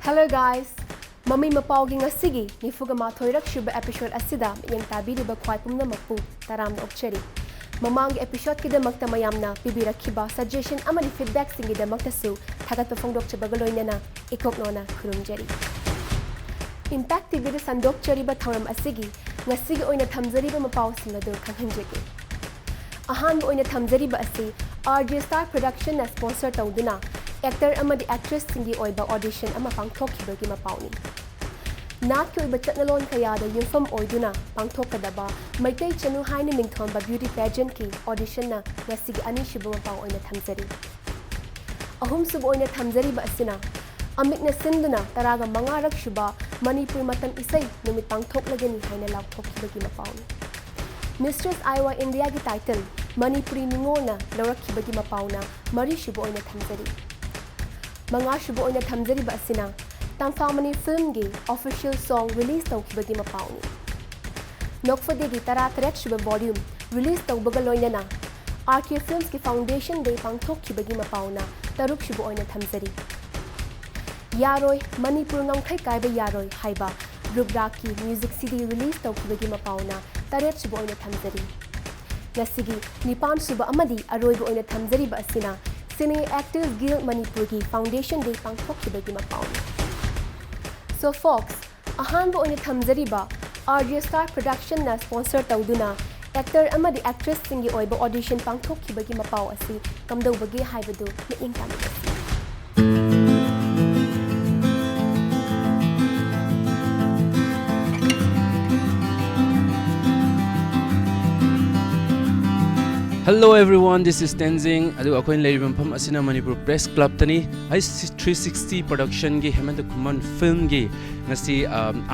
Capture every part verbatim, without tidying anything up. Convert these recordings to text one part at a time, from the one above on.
Hello guys! ꯃꯃꯩ ꯃꯄꯥꯎꯒꯤ ꯉꯁꯤꯒꯤ ꯅꯤꯐꯨꯒ ꯃꯥꯊꯣꯏꯔꯛ ꯁꯨꯕ episode ꯑꯁꯤꯗ ꯃꯤꯠꯌꯦꯡ ꯇꯥꯕꯤꯔꯤꯕ ꯈ꯭ꯋꯥꯏ ꯄꯨꯝꯅꯃꯛꯄꯨ ꯇꯔꯥꯝꯅ ꯑꯣꯛꯆꯔꯤ꯫ ꯃꯃꯥꯡꯒꯤ episodeꯀꯤꯗꯃꯛꯇ ꯃꯌꯥꯝꯅ ꯄꯤꯕꯤꯔꯛꯈꯤꯕ suggestion ꯑꯃꯗꯤ feedbackꯁꯤꯡꯒꯤꯗꯃꯛꯇꯁꯨ ꯊꯥꯒꯠꯄ ꯐꯣꯡꯗꯣꯛꯆꯕꯒ ꯂꯣꯏꯅꯅ ꯏꯀꯣꯛꯅꯣꯅ ꯈꯨꯔꯨꯝꯖꯔꯤ꯫ Impact TVꯗ ꯁꯟꯗꯣꯛꯆꯔꯤꯕ ꯊꯧꯔꯝ ꯑꯁꯤꯒꯤ ꯉꯁꯤꯒꯤ ꯑꯣꯏꯅ ꯊꯝꯖꯔꯤꯕ ꯃꯄꯥꯎꯁꯤꯡ ꯑꯗꯨ ꯈꯪꯍꯟꯖꯒꯦ꯫ ꯑꯍꯥꯟꯕ ꯑꯣꯏꯅ ꯊꯝꯖꯔꯤꯕ ꯑꯁꯤ RJ Star Productionꯅ sponsor ꯇꯧꯗꯨꯅ actor ꯑꯃꯗꯤ actressꯁꯤꯡꯒꯤ ꯑꯣꯏꯕ audition ꯑꯃ ꯄꯥꯡꯊꯣꯛꯈꯤꯕꯒꯤ ꯃꯄꯥꯎꯅꯤ꯫ ꯅꯥꯠꯀꯤ ꯑꯣꯏꯕ ꯆꯠꯅꯂꯣꯟ ꯀꯌꯥꯗ ꯌꯨꯝꯐꯝ ꯑꯣꯏꯗꯨꯅ ꯄꯥꯡꯊꯣꯛꯀꯗꯕ ꯃꯩꯇꯩ ꯆꯅꯨ ꯍꯥꯏꯅ ꯃꯤꯡꯊꯣꯟꯕ beauty pageantꯀꯤ auditionꯅ ꯉꯁꯤꯒꯤ ꯑꯅꯤꯁꯨꯕ ꯃꯄꯥꯎ ꯑꯣꯏꯅ ꯊꯝꯖꯔꯤ꯫ ꯑꯍꯨꯝꯁꯨꯕ ꯑꯣꯏꯅ ꯊꯝꯖꯔꯤꯕ ꯑꯁꯤꯅ ꯑꯃꯤꯛꯅ ꯁꯤꯟꯗꯨꯅ ꯇꯔꯥꯒ ꯃꯉꯥꯔꯛ ꯁꯨꯕ ꯃꯅꯤꯄꯨꯔ ꯃꯇꯝ ꯏꯁꯩ ꯅꯨꯃꯤꯠ ꯄꯥꯡꯊꯣꯛꯂꯒꯅꯤ ꯍꯥꯏꯅ ꯂꯥꯎꯊꯣꯛꯈꯤꯕꯒꯤ ꯃꯄꯥꯎꯅꯤ꯫ Mistress Iowa Indiaꯒꯤ title ꯃꯅꯤꯄꯨꯔꯤ ꯅꯤꯉꯣꯜꯅ ꯂꯧꯔꯛꯈꯤꯕꯒꯤ ꯃꯄꯥꯎꯅ ꯃꯔꯤꯁꯨꯕ ꯑꯣꯏꯅ ꯊꯝꯖꯔꯤ꯫ ꯃꯉꯥꯁꯨꯕ ꯑꯣꯏꯅ ꯊꯝꯖꯔꯤꯕ ꯑꯁꯤꯅ ꯇꯝꯐꯥꯃꯅꯤ filmꯒꯤ official song release ꯇꯧꯈꯤꯕꯒꯤ ꯃꯄꯥꯎꯅꯤ꯫ ꯅꯣꯛꯐꯗꯦꯒꯤ ꯇꯔꯥꯇꯔꯦꯠꯁꯨꯕ volume release ꯇꯧꯕꯒ ꯂꯣꯏꯅꯅ RK Filmsꯀꯤ foundation day ꯄꯥꯡꯊꯣꯛꯈꯤꯕꯒꯤ ꯃꯄꯥꯎꯅ ꯇꯔꯨꯛꯁꯨꯕ ꯑꯣꯏꯅ ꯊꯝꯖꯔꯤ꯫ ꯌꯥꯔꯣꯏ, ꯃꯅꯤꯄꯨꯔ ꯉꯝꯈꯩ ꯀꯥꯏꯕ ꯌꯥꯔꯣꯏ ꯍꯥꯏꯕ ꯔꯨꯞꯔꯥꯛꯀꯤ music CD release ꯇꯧꯈꯤꯕꯒꯤ ꯃꯄꯥꯎꯅ ꯇꯔꯦꯠꯁꯨꯕ ꯑꯣꯏꯅ ꯊꯝꯖꯔꯤ꯫ ꯉꯁꯤꯒꯤ ꯅꯤꯄꯥꯟꯁꯨꯕ ꯑꯃꯗꯤ ꯑꯔꯣꯏꯕ ꯑꯣꯏꯅ ꯊꯝꯖꯔꯤꯕ ꯑꯁꯤꯅ Cine Actors Guild ꯃꯅꯤꯄꯨꯔꯒꯤ foundation day ꯄꯥꯡꯊꯣꯛꯈꯤꯕꯒꯤ ꯃꯄꯥꯎꯅꯤ꯫ So folks, ꯑꯍꯥꯟꯕ ꯑꯣꯏꯅ ꯊꯝꯖꯔꯤꯕ RJ Star Productionꯅ sponsor ꯇꯧꯗꯨꯅ actor ꯑꯃꯗꯤ actressꯁꯤꯡꯒꯤ ꯑꯣꯏꯕ audition ꯄꯥꯡꯊꯣꯛꯈꯤꯕꯒꯤ ꯃꯄꯥꯎ ꯑꯁꯤ ꯀꯝꯗꯧꯕꯒꯦ ꯍꯥꯏꯕꯗꯨ ꯃꯤꯠꯌꯦꯡ ꯇꯥꯃꯤꯟꯅꯁꯤ꯫ Hello everyone, this is Tenzing. ꯑꯗꯨꯒ ꯑꯩꯈꯣꯏꯅ ꯂꯩꯔꯤꯕ ꯃꯐꯝ ꯑꯁꯤꯅ ꯃꯅꯤꯄꯨꯔ Press Clubꯇꯅꯤ꯫ ꯑꯩ three sixty Productionꯒꯤ ꯍꯦꯃꯟꯇ ꯈꯨꯃꯟ filmꯒꯤ ꯉꯁꯤ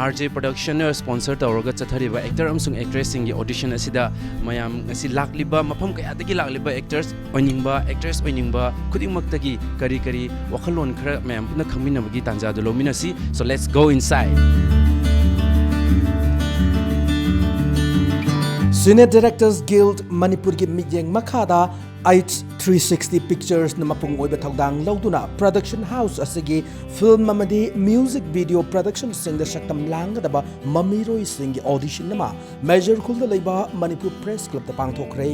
RJ Productionꯅ sponsor ꯇꯧꯔꯒ ꯆꯠꯊꯔꯤꯕ actor ꯑꯃꯁꯨꯡ actressꯁꯤꯡꯒꯤ audition ꯑꯁꯤꯗ ꯃꯌꯥꯝ ꯉꯁꯤ ꯂꯥꯛꯂꯤꯕ ꯃꯐꯝ ꯀꯌꯥꯗꯒꯤ ꯂꯥꯛꯂꯤꯕ actors ꯑꯣꯏꯅꯤꯡꯕ, actress ꯑꯣꯏꯅꯤꯡꯕ ꯈꯨꯗꯤꯡꯃꯛꯇꯒꯤ ꯀꯔꯤ ꯀꯔꯤ ꯋꯥꯈꯜꯂꯣꯟ ꯈꯔ ꯃꯌꯥꯝ ꯄꯨꯟꯅ ꯈꯪꯃꯤꯟꯅꯕꯒꯤ ꯇꯥꯟꯖꯥꯗꯨ ꯂꯧꯃꯤꯟꯅꯁꯤ꯫ So let's go inside. Cine Directors Guild ꯃꯅꯤꯄꯨꯔꯒꯤ ꯃꯤꯠꯌꯦꯡ ꯃꯈꯥꯗ H three sixty Picturesꯅ ꯃꯄꯨꯡ ꯑꯣꯏꯕ ꯊꯧꯗꯥꯡ ꯂꯧꯗꯨꯅ production house ꯑꯁꯤꯒꯤ film ꯑꯃꯗꯤ music video productionꯁꯤꯡꯗ ꯁꯛꯇꯝ ꯂꯥꯡꯒꯗꯕ ꯃꯃꯤꯔꯣꯏꯁꯤꯡꯒꯤ audition ꯑꯃ ꯃꯦꯖꯔ ꯈꯨꯜꯗ ꯂꯩꯕ Manipur Press Clubꯇ ꯄꯥꯡꯊꯣꯛꯈ꯭ꯔꯦ꯫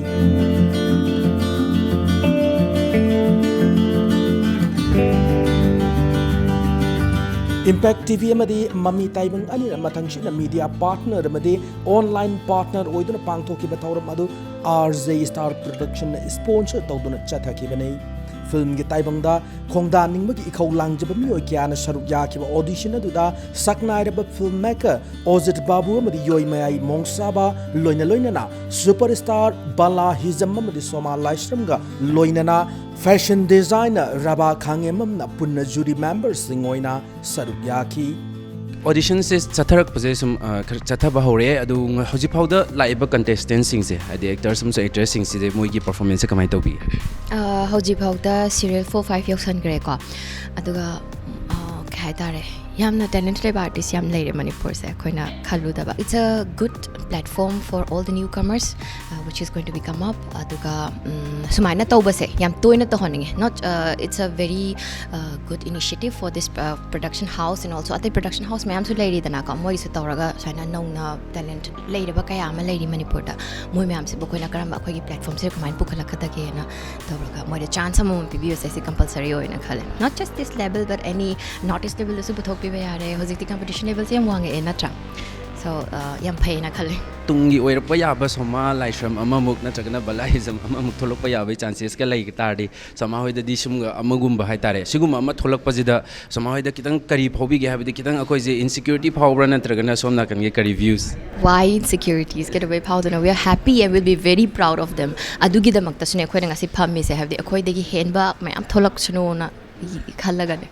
Impact T V ꯑꯃꯗꯤ ꯃꯃꯤ ꯇꯥꯏꯕꯪ ꯑꯅꯤꯅ ꯃꯊꯪꯁꯤꯠꯅ media partner ꯑꯃꯗꯤ online partner ꯑꯣꯏꯗꯨꯅ ꯄꯥꯡꯊꯣꯛꯈꯤꯕ ꯊꯧꯔꯝ ꯑꯗꯨ R J Star Productionꯅ sponsor ꯇꯧꯗꯨꯅ ꯆꯠꯊꯈꯤꯕꯅꯤ꯫ Filmꯒꯤ ꯇꯥꯏꯕꯪꯗ ꯈꯣꯡꯗꯥꯅꯤꯡꯕꯒꯤ ꯏꯈꯧ ꯂꯥꯡꯖꯕ ꯃꯤꯑꯣꯏ ꯀꯌꯥꯅ ꯁꯔꯨꯛ ꯌꯥꯈꯤꯕ audition ꯑꯗꯨꯗ ꯁꯛꯅꯥꯏꯔꯕ filmmaker ꯑꯣꯖꯤꯠ ꯕꯥꯕꯨ ꯑꯃꯗꯤ ꯌꯣꯏꯃꯌꯥꯏ ꯃꯣꯡꯁꯥꯕ ꯂꯣꯏꯅ ꯂꯣꯏꯅꯅ superstar ꯕꯂꯥ ꯍꯤꯖꯝ ꯑꯃꯗꯤ ꯁꯣꯃꯥ ꯂꯥꯏꯁ꯭ꯔꯝꯒ ꯂꯣꯏꯅꯅ fashion designer ꯔꯕꯥ ꯈꯥꯉꯦꯝꯕꯝꯅ ꯄꯨꯟꯅ jury memberꯁꯤꯡ ꯑꯣꯏꯅ ꯁꯔꯨꯛ ꯌꯥꯈꯤ꯫ Auditionꯁꯦ ꯆꯠꯊꯔꯛꯄꯁꯦ ꯁꯨꯝ ꯑ, ꯈꯔ ꯆꯠꯊꯕ ꯍꯧꯔꯛꯑꯦ꯫ ꯑꯗꯨ ꯉ- ꯍꯧꯖꯤꯛ ꯐꯥꯎꯗ ꯂꯥꯛꯏꯕ contestantꯁꯤꯡꯁꯦ, ꯍꯥꯏꯗꯤ actors ꯑꯃꯁꯨꯡ actressꯁꯤꯡꯁꯤꯗꯤ ꯃꯣꯏꯒꯤ performanceꯁꯦ ꯀꯃꯥꯏꯅ ꯇꯧꯕꯤꯒꯦ? ꯑ, ꯍꯧꯖꯤꯛꯐꯥꯎꯗ serial four five ꯌꯧꯁꯟꯈ꯭ꯔꯦꯀꯣ꯫ ꯑꯗꯨꯒ ꯑ, ꯀꯩ ꯍꯥꯏꯇꯥꯔꯦ, ꯌꯥꯝꯅ talent ꯂꯩꯕ artist ꯌꯥꯝ ꯂꯩꯔꯦ ꯃꯅꯤꯄꯨꯔꯁꯦ, ꯑꯩꯈꯣꯏꯅ ꯈꯜꯂꯨꯗꯕ. It's a good platform for all the newcomers, uh, which is going to be come up. ꯑꯗꯨꯒ ꯎꯝ, ꯁꯨꯃꯥꯏꯅ ꯇꯧꯕꯁꯦ ꯌꯥꯝ ꯇꯣꯏꯅ ꯇꯧꯍꯟꯅꯤꯡꯉꯦ. Not, uh, it's a very uh, good initiative for this uh, production house and also ꯑꯇꯩ production house ꯃꯌꯥꯝꯁꯨ ꯂꯩꯔꯤꯗꯅꯀꯣ, ꯃꯣꯏꯒꯤꯁꯨ ꯇꯧꯔꯒ ꯁꯨꯃꯥꯏꯅ ꯅꯧꯅ talent ꯂꯩꯔꯕ ꯀꯌꯥ ꯑꯃ ꯂꯩꯔꯤ ꯃꯅꯤꯄꯨꯔꯗ꯫ ꯃꯣꯏ ꯃꯌꯥꯝꯁꯤꯕꯨ ꯑꯩꯈꯣꯏꯅ ꯀꯔꯝꯕ ꯑꯩꯈꯣꯏꯒꯤ platformꯁꯤꯗ ꯀꯃꯥꯏꯅ ꯄꯨꯈꯠꯂꯛꯀꯗꯒꯦꯅ ꯇꯧꯔꯒ ꯃꯣꯏꯗ chance ꯑꯃꯃꯝ ꯄꯤꯕꯤꯕꯁꯦ ꯁꯤ compulsory ꯑꯣꯏꯅ ꯈꯜꯂꯦ꯫ Not just this level but any North East levelꯗꯁꯨ ꯄꯨꯊꯣꯛꯄꯤꯕ ꯌꯥꯔꯦ꯫ ꯍꯧꯖꯤꯛꯇꯤ competition levelꯁꯦ ꯌꯥꯝ ꯋꯥꯡꯉꯛꯑꯦ ꯅꯠꯇ꯭ꯔꯥ? So uh, ꯌꯥꯝ ꯐꯩꯅ ꯈꯜꯂꯦ꯫ ꯇꯨꯡꯒꯤ ꯑꯣꯏꯔꯛꯄ ꯌꯥꯕ ꯁꯣꯃꯥ ꯂꯥꯏꯁ꯭ꯔꯝ ꯑꯃꯃꯨꯛ ꯅꯠꯇ꯭ꯔꯒꯅ ꯕꯂꯥ ꯍꯤꯖꯝ ꯑꯃꯃꯨꯛ ꯊꯣꯛꯂꯛꯄ ꯌꯥꯕꯒꯤ chances ꯀ ꯂꯩ ꯇꯥꯔꯗꯤ, ꯁꯣꯃꯥ ꯍꯣꯏꯗꯗꯤ ꯁꯨꯝꯒ ꯑꯃꯒꯨꯝꯕ ꯍꯥꯏꯇꯥꯔꯦ, ꯁꯤꯒꯨꯝꯕ ꯑꯃ ꯊꯣꯛꯂꯛꯄꯁꯤꯗ ꯁꯣꯃꯥ ꯍꯣꯏꯗ ꯈꯤꯇꯪ ꯀꯔꯤ ꯐꯥꯎꯕꯤꯒꯦ? ꯍꯥꯏꯕꯗꯤ ꯈꯤꯇꯪ ꯑꯩꯈꯣꯏꯁꯦ insecurity ꯐꯥꯎꯕ꯭ꯔꯥ, ꯅꯠꯇ꯭ꯔꯒꯅ ꯁꯣꯝ ꯅꯥꯀꯟꯒꯤ ꯀꯔꯤ views? Why insecurities? ꯀꯩꯗꯧꯕꯩ ꯐꯥꯎꯗꯅꯣ? We are happy and will be very proud of them. ꯑꯗꯨꯒꯤꯗꯃꯛꯇꯁꯨꯅꯦ ꯑꯩꯈꯣꯏꯅ ꯉꯁꯤ ꯐꯝꯃꯤꯁꯦ, ꯍꯥꯏꯕꯗꯤ ꯑꯩꯈꯣꯏꯗꯒꯤ ꯍꯦꯟꯕ ꯃꯌꯥꯝ ꯊꯣꯛꯂꯛꯁꯅꯨꯅ ꯈꯜꯂꯒꯅꯦ꯫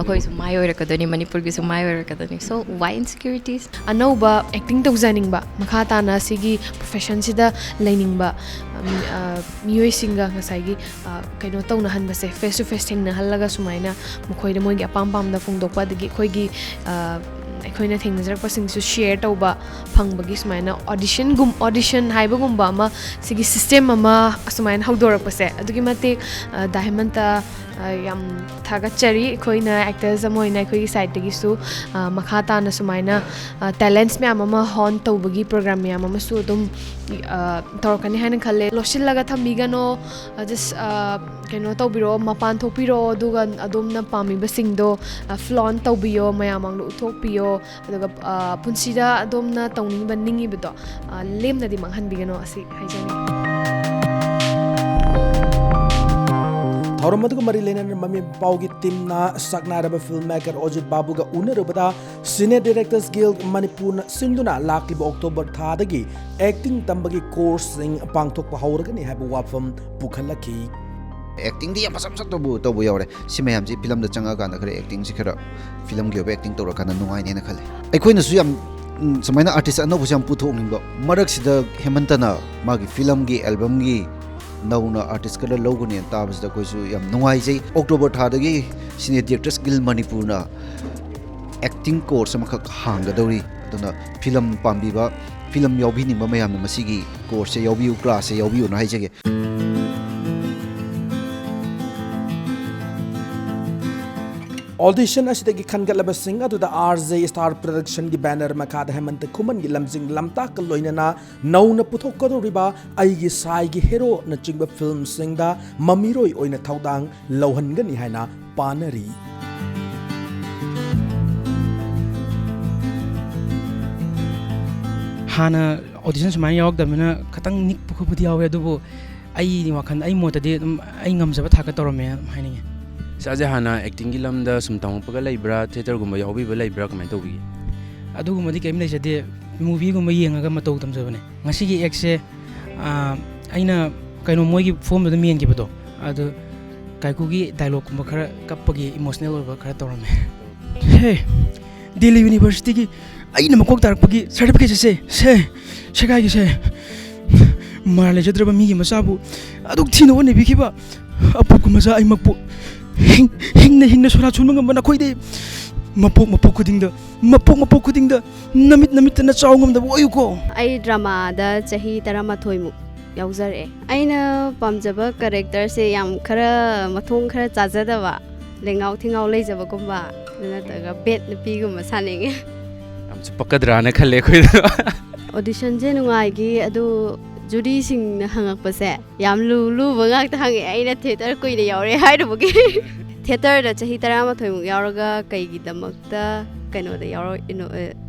ꯑꯩꯈꯣꯏꯁꯨ ꯃꯥꯏ ꯑꯣꯏꯔꯛꯀꯗꯣꯏꯅꯤ, ꯃꯅꯤꯄꯨꯔꯒꯤꯁꯨ ꯃꯥꯏ ꯑꯣꯏꯔꯛꯀꯗꯣꯏꯅꯤ꯫ So why insecurities? ꯑꯅꯧꯕ acting ꯇꯧꯖꯅꯤꯡꯕ, ꯃꯈꯥ ꯇꯥꯅ ꯁꯤꯒꯤ professionꯁꯤꯗ ꯂꯩꯅꯤꯡꯕ ꯃꯤ- ꯑ, ꯃꯤꯑꯣꯏꯁꯤꯡꯒ ꯉꯁꯥꯏꯒꯤ ꯑ, ꯀꯩꯅꯣ ꯇꯧꯅꯍꯟꯕꯁꯦ, face to face ꯊꯦꯡꯅꯍꯜꯂꯒ ꯁꯨꯃꯥꯏꯅ ꯃꯈꯣꯏꯗ ꯃꯣꯏꯒꯤ ꯑꯄꯥꯝ ꯄꯥꯝꯗ ꯐꯣꯡꯗꯣꯛꯄ, ꯑꯗꯒꯤ ꯑꯩꯈꯣꯏꯒꯤ ꯑ, ꯑꯩꯈꯣꯏꯅ ꯊꯦꯡꯅꯖꯔꯛꯄꯁꯤꯡꯁꯨ ꯁꯤꯌꯔ ꯇꯧꯕ ꯐꯪꯕꯒꯤ ꯁꯨꯃꯥꯏꯅ ꯑꯣꯗꯤꯁꯟꯒꯨꯝ ꯑꯣꯗꯤꯁꯟ ꯍꯥꯏꯕꯒꯨꯝꯕ ꯑꯃ, ꯁꯤꯒꯤ ꯁꯤꯁꯇꯦꯝ ꯑꯃ ꯁꯨꯃꯥꯏꯅ ꯍꯧꯗꯣꯔꯛꯄꯁꯦ ꯑꯗꯨꯛꯀꯤ ꯃꯇꯤꯛ, ꯑ, ꯗꯥꯏꯃꯟꯇ, ꯑ, ꯌꯥꯝ ꯊꯥꯒꯠꯆꯔꯤ꯫ ꯑꯩꯈꯣꯏꯅ ꯑꯦꯛꯇꯔꯁ ꯑꯃ ꯑꯣꯏꯅ ꯑꯩꯈꯣꯏꯒꯤ ꯁꯥꯏꯠꯇꯒꯤꯁꯨ, ꯑ, ꯃꯈꯥ ꯇꯥꯅ ꯁꯨꯃꯥꯏꯅ, ꯑ, ꯇꯦꯂꯦꯟꯠꯁ ꯃꯌꯥꯝ ꯑꯃ ꯍꯣꯟ ꯇꯧꯕꯒꯤ ꯄ꯭ꯔꯣꯒ꯭ꯔꯥꯝ ꯃꯌꯥꯝ ꯑꯃꯁꯨ ꯑꯗꯨꯝ, ꯑ, ꯇꯧꯔꯛꯀꯅꯤ ꯍꯥꯏꯅ ꯈꯜꯂꯦ꯫ ꯂꯣꯠꯁꯤꯜꯂꯒ ꯊꯝꯕꯤꯒꯅꯣ꯫ ꯑ, ꯖꯁ, ꯑ, ꯀꯩꯅꯣ ꯇꯧꯕꯤꯔꯣ, ꯃꯄꯥꯟ ꯊꯣꯛꯄꯤꯔꯣ, ꯑꯗꯨꯒ ꯑꯗꯣꯝꯅ ꯄꯥꯝꯃꯤꯕꯁꯤꯡꯗꯣ, ꯑ, ꯐ꯭ꯂꯣꯟ ꯇꯧꯕꯤꯌꯣ, ꯃꯌꯥꯝ ꯃꯥꯡꯗ ꯎꯠꯊꯣꯛꯄꯤꯌꯣ꯫ ꯑꯗꯨꯒ, ꯑ, ꯄꯨꯟꯁꯤꯗ ꯑꯗꯣꯝꯅ ꯇꯧꯅꯤꯡꯕ, ꯅꯤꯡꯉꯤꯕꯗꯣ, ꯑ, ꯂꯦꯝꯅꯗꯤ ꯃꯥꯡꯍꯟꯕꯤꯒꯅꯣ, ꯑꯁꯤ ꯍꯥꯏꯖꯅꯤꯡꯉꯤ꯫ ꯊꯧꯔꯝ ꯑꯗꯨꯒ ꯃꯔꯤ ꯂꯩꯅꯅ ꯃꯃꯤ ꯃꯄꯥꯎꯒꯤ ꯇꯤꯝꯅ ꯁꯛꯅꯥꯏꯔꯕ ꯐꯤꯜꯝ ꯃꯦꯀꯔ ꯑꯣꯖꯤꯠ ꯕꯥꯕꯨꯒ ꯎꯅꯔꯨꯕꯗ, ꯁꯤꯅꯦ ꯗꯤꯔꯦꯛꯇꯔꯁ ꯒꯤꯜ ꯃꯅꯤꯄꯨꯔꯅ ꯁꯤꯟꯗꯨꯅ ꯂꯥꯛꯂꯤꯕ ꯑꯣꯛꯇꯣꯕꯔ ꯊꯥꯗꯒꯤ ꯑꯦꯛꯇꯤꯡ ꯇꯝꯕꯒꯤ ꯀꯣꯔꯁꯁꯤꯡ ꯄꯥꯡꯊꯣꯛꯄ ꯍꯧꯔꯒꯅꯤ ꯍꯥꯏꯕ ꯋꯥꯐꯝ ꯄꯨꯈꯠꯂꯛꯈꯤ꯫ ꯑꯦꯛꯇꯤꯡꯗꯤ ꯌꯥꯝ ꯐꯖ ꯐꯖ ꯇꯧꯕ, ꯇꯧꯕ ꯌꯥꯎꯔꯦ꯫ ꯁꯤ ꯃꯌꯥꯝꯁꯤ ꯐꯤꯂꯝꯗ ꯆꯪꯉꯛꯑꯀꯥꯟꯗ ꯈꯔ ꯑꯦꯛꯇꯤꯡꯁꯤ ꯈꯔ, ꯐꯤꯂꯝꯒꯤ ꯑꯣꯏꯕ ꯑꯦꯛꯇꯤꯡ ꯇꯧꯔꯀꯥꯟꯗ ꯅꯨꯡꯉꯥꯏꯅꯦꯅ ꯈꯜꯂꯦ꯫ ꯑꯩꯈꯣꯏꯅꯁꯨ ꯌꯥꯝ, ꯎꯝ, ꯁꯨꯃꯥꯏꯅ ꯑꯥꯔꯇꯤꯁ ꯑꯅꯧꯕꯁꯨ ꯌꯥꯝ ꯄꯨꯊꯣꯛꯅꯤꯡꯕ꯫ ꯃꯔꯛꯁꯤꯗ ꯍꯦꯃꯟꯇꯅ ꯃꯥꯒꯤ ꯐꯤꯂꯝꯒꯤ ꯑꯦꯜꯕꯝꯒꯤ ꯅꯧꯅ ꯑꯥꯔꯇꯤꯁ ꯈꯔ ꯂꯧꯒꯅꯦꯅ ꯇꯥꯕꯁꯤꯗ ꯑꯩꯈꯣꯏꯁꯨ ꯌꯥꯝ ꯅꯨꯡꯉꯥꯏꯖꯩ꯫ ꯑꯣꯛꯇꯣꯕꯔ ꯊꯥꯗꯒꯤ ꯁꯤꯅꯦ ꯗꯤꯔꯦꯛꯇꯔꯁ ꯒꯤꯜ ꯃꯅꯤꯄꯨꯔꯅ ꯑꯦꯛꯇꯤꯡ ꯀꯣꯔꯁ ꯑꯃꯈꯛ ꯍꯥꯡꯒꯗꯧꯔꯤ꯫ ꯑꯗꯨꯅ ꯐꯤꯂꯝ ꯄꯥꯝꯕꯤꯕ, ꯐꯤꯂꯝ ꯌꯥꯎꯕꯤꯅꯤꯡꯕ ꯃꯌꯥꯝꯅ ꯃꯁꯤꯒꯤ ꯀꯣꯔꯁꯁꯦ ꯌꯥꯎꯕꯤꯌꯨ, ꯀ꯭ꯂꯥꯁꯁꯦ ꯌꯥꯎꯕꯤꯌꯨꯅ ꯍꯥꯏꯖꯒꯦ꯫ ꯑꯣꯗꯤꯁꯟ ꯑꯁꯤꯗꯒꯤ ꯈꯟꯒꯠꯂꯕꯁꯤꯡ ꯑꯗꯨꯗ ꯑꯥꯔꯖꯦ ꯁ꯭ꯇꯥꯔ ꯄ꯭ꯔꯗꯛꯁꯟꯒꯤ ꯕꯦꯅꯔ ꯃꯈꯥꯗ ꯍꯦꯃꯟꯇ ꯈꯨꯃꯟꯒꯤ ꯂꯝꯖꯤꯡ ꯂꯝꯇꯥꯛꯀ ꯂꯣꯏꯅꯅ ꯅꯧꯅ ꯄꯨꯊꯣꯛꯀꯗꯧꯔꯤꯕ ꯑꯩꯒꯤ ꯁꯥꯏꯒꯤ ꯍꯦꯔꯣꯅꯆꯤꯡꯕ ꯐꯤꯜꯝꯁꯤꯡꯗ ꯃꯃꯤꯔꯣꯏ ꯑꯣꯏꯅ ꯊꯧꯗꯥꯡ ꯂꯧꯍꯟꯒꯅꯤ ꯍꯥꯏꯅ ꯄꯥꯅꯔꯤ꯫ ꯍꯥꯟꯅ ꯑꯣꯗꯤꯁꯟ ꯁꯨꯃꯥꯏꯅ ꯌꯥꯎꯔꯛꯇꯕꯅꯤꯅ ꯈꯤꯇꯪ ꯅꯤꯛꯄ ꯈꯣꯠꯄꯗꯤ ꯌꯥꯎꯋꯦ, ꯑꯗꯨꯕꯨ ꯑꯩꯒꯤ ꯋꯥꯈꯜꯗ, ꯑꯩ ꯃꯣꯠꯇꯗꯤ ꯑꯗꯨꯝ ꯑꯩ ꯉꯝꯖꯕ ꯊꯥꯛꯇ ꯇꯧꯔꯝꯃꯦ ꯑꯗꯨꯝ ꯍꯥꯏꯅꯤꯡꯉꯦ꯫ ꯁꯥꯔꯁꯦ ꯍꯥꯟꯅ ꯑꯦꯛꯇꯤꯡꯒꯤ ꯂꯝꯗ ꯁꯨꯝ ꯇꯝꯃꯛꯄꯒ ꯂꯩꯕ꯭ꯔꯥ, ꯊꯤꯌꯦꯇꯔꯒꯨꯝꯕ ꯌꯥꯎꯕꯤꯕ ꯂꯩꯕ꯭ꯔꯥ, ꯀꯃꯥꯏꯅ ꯇꯧꯕꯤꯒꯦ? ꯑꯗꯨꯒꯨꯝꯕꯗꯤ ꯀꯔꯤꯝ ꯂꯩꯖꯗꯦ, ꯃꯨꯚꯤꯒꯨꯝꯕ ꯌꯦꯡꯉꯒ ꯃꯇꯧ ꯇꯝꯖꯕꯅꯦ꯫ ꯉꯁꯤꯒꯤ ꯑꯦꯛꯁꯦ, ꯑꯥ, ꯑꯩꯅ ꯀꯩꯅꯣ ꯃꯣꯏꯒꯤ ꯐꯣꯝꯗꯨꯗ ꯃꯦꯟꯈꯤꯕꯗꯣ, ꯑꯗꯨ ꯀꯥꯏꯀꯨꯒꯤ ꯗꯥꯏꯂꯣꯛꯀꯨꯝꯕ ꯈꯔ ꯀꯞꯄꯒꯤ ꯏꯃꯣꯁꯅꯦꯜ ꯑꯣꯏꯕ ꯈꯔ ꯇꯧꯔꯝꯃꯦ꯫ ꯍꯦ, ꯗꯤꯜꯂꯤ ꯌꯨꯅꯤꯚꯔꯁꯤꯇꯤꯒꯤ ꯑꯩꯅ ꯃꯀꯣꯛ ꯇꯥꯔꯛꯄꯒꯤ ꯁꯥꯔꯇꯤꯐꯤꯀꯦꯠꯁꯦ ꯁꯦ, ꯁꯦꯒꯥꯏꯒꯤꯁꯦ, ꯃꯔꯥꯜ ꯂꯩꯖꯗ꯭ꯔꯕ ꯃꯤꯒꯤ ꯃꯆꯥꯕꯨ ꯑꯗꯨꯛ ꯊꯤꯅ ꯑꯣꯠ-ꯅꯩꯕꯤꯈꯤꯕ ꯑꯄꯣꯛꯄ ꯃꯆꯥ ꯑꯩꯃꯛꯄꯨ ꯍꯤꯡ-, ꯍꯤꯡꯅ ꯍꯤꯡꯅ ꯁꯣꯔꯥ ꯁꯣꯟꯕ ꯉꯝꯕ ꯅꯈꯣꯏꯗꯤ ꯃꯄꯣꯛ ꯃꯄꯣꯛ ꯈꯨꯗꯤꯡꯗ, ꯃꯄꯣꯛ ꯃꯄꯣꯛ ꯈꯨꯗꯤꯡꯗ ꯅꯃꯤꯠ ꯅꯃꯤꯠꯇꯅ ꯆꯥꯎ ꯉꯝꯗꯕ ꯑꯣꯏꯌꯨꯀꯣ꯫ ꯑꯩ ꯗ꯭ꯔꯃꯥꯗ ꯆꯍꯤ ꯇꯔꯥꯃꯥꯊꯣꯏꯃꯨꯛ ꯌꯥꯎꯖꯔꯛꯑꯦ꯫ ꯑꯩꯅ ꯄꯥꯝꯖꯕ ꯀꯦꯔꯦꯛꯇꯔꯁꯦ ꯌꯥꯝ ꯈꯔ ꯃꯊꯣꯡ ꯈꯔ ꯆꯥꯖꯗꯕ, ꯂꯦꯡꯉꯥꯎ ꯊꯤꯉꯥꯎ ꯂꯩꯖꯕꯒꯨꯝꯕ, ꯑꯗꯨ ꯅꯠꯇ꯭ꯔꯒ ꯕꯦꯠ ꯅꯨꯄꯤꯒꯨꯝꯕ ꯁꯥꯅꯤꯡꯉꯦ꯫ ꯌꯥꯝ ꯆꯨꯞꯄꯛꯀꯗ꯭ꯔꯥꯅ ꯈꯜꯂꯦ ꯑꯩꯈꯣꯏꯗꯣ꯫ ꯑꯣꯗꯤꯁꯟꯁꯦ ꯅꯨꯡꯉꯥꯏꯈꯤ, ꯑꯗꯨ ꯖꯨꯔꯤꯁꯤꯡꯅ ꯍꯪꯉꯛꯄꯁꯦ ꯌꯥꯝ ꯂꯨ ꯂꯨꯕ ꯉꯥꯛꯇ ꯍꯪꯉꯛꯑꯦ꯫ ꯑꯩꯅ ꯊꯤꯌꯦꯇꯔ ꯀꯨꯏꯅ ꯌꯥꯎꯔꯦ ꯍꯥꯏꯔꯨꯕꯒꯤ꯫ ꯊꯤꯌꯦꯇꯔꯗ ꯆꯍꯤ ꯇꯔꯥꯃꯥꯊꯣꯏꯃꯨꯛ ꯌꯥꯎꯔꯒ ꯀꯩꯒꯤꯗꯃꯛꯇ ꯀꯩꯅꯣꯗ ꯌꯥꯎꯔꯛꯏꯅꯣ,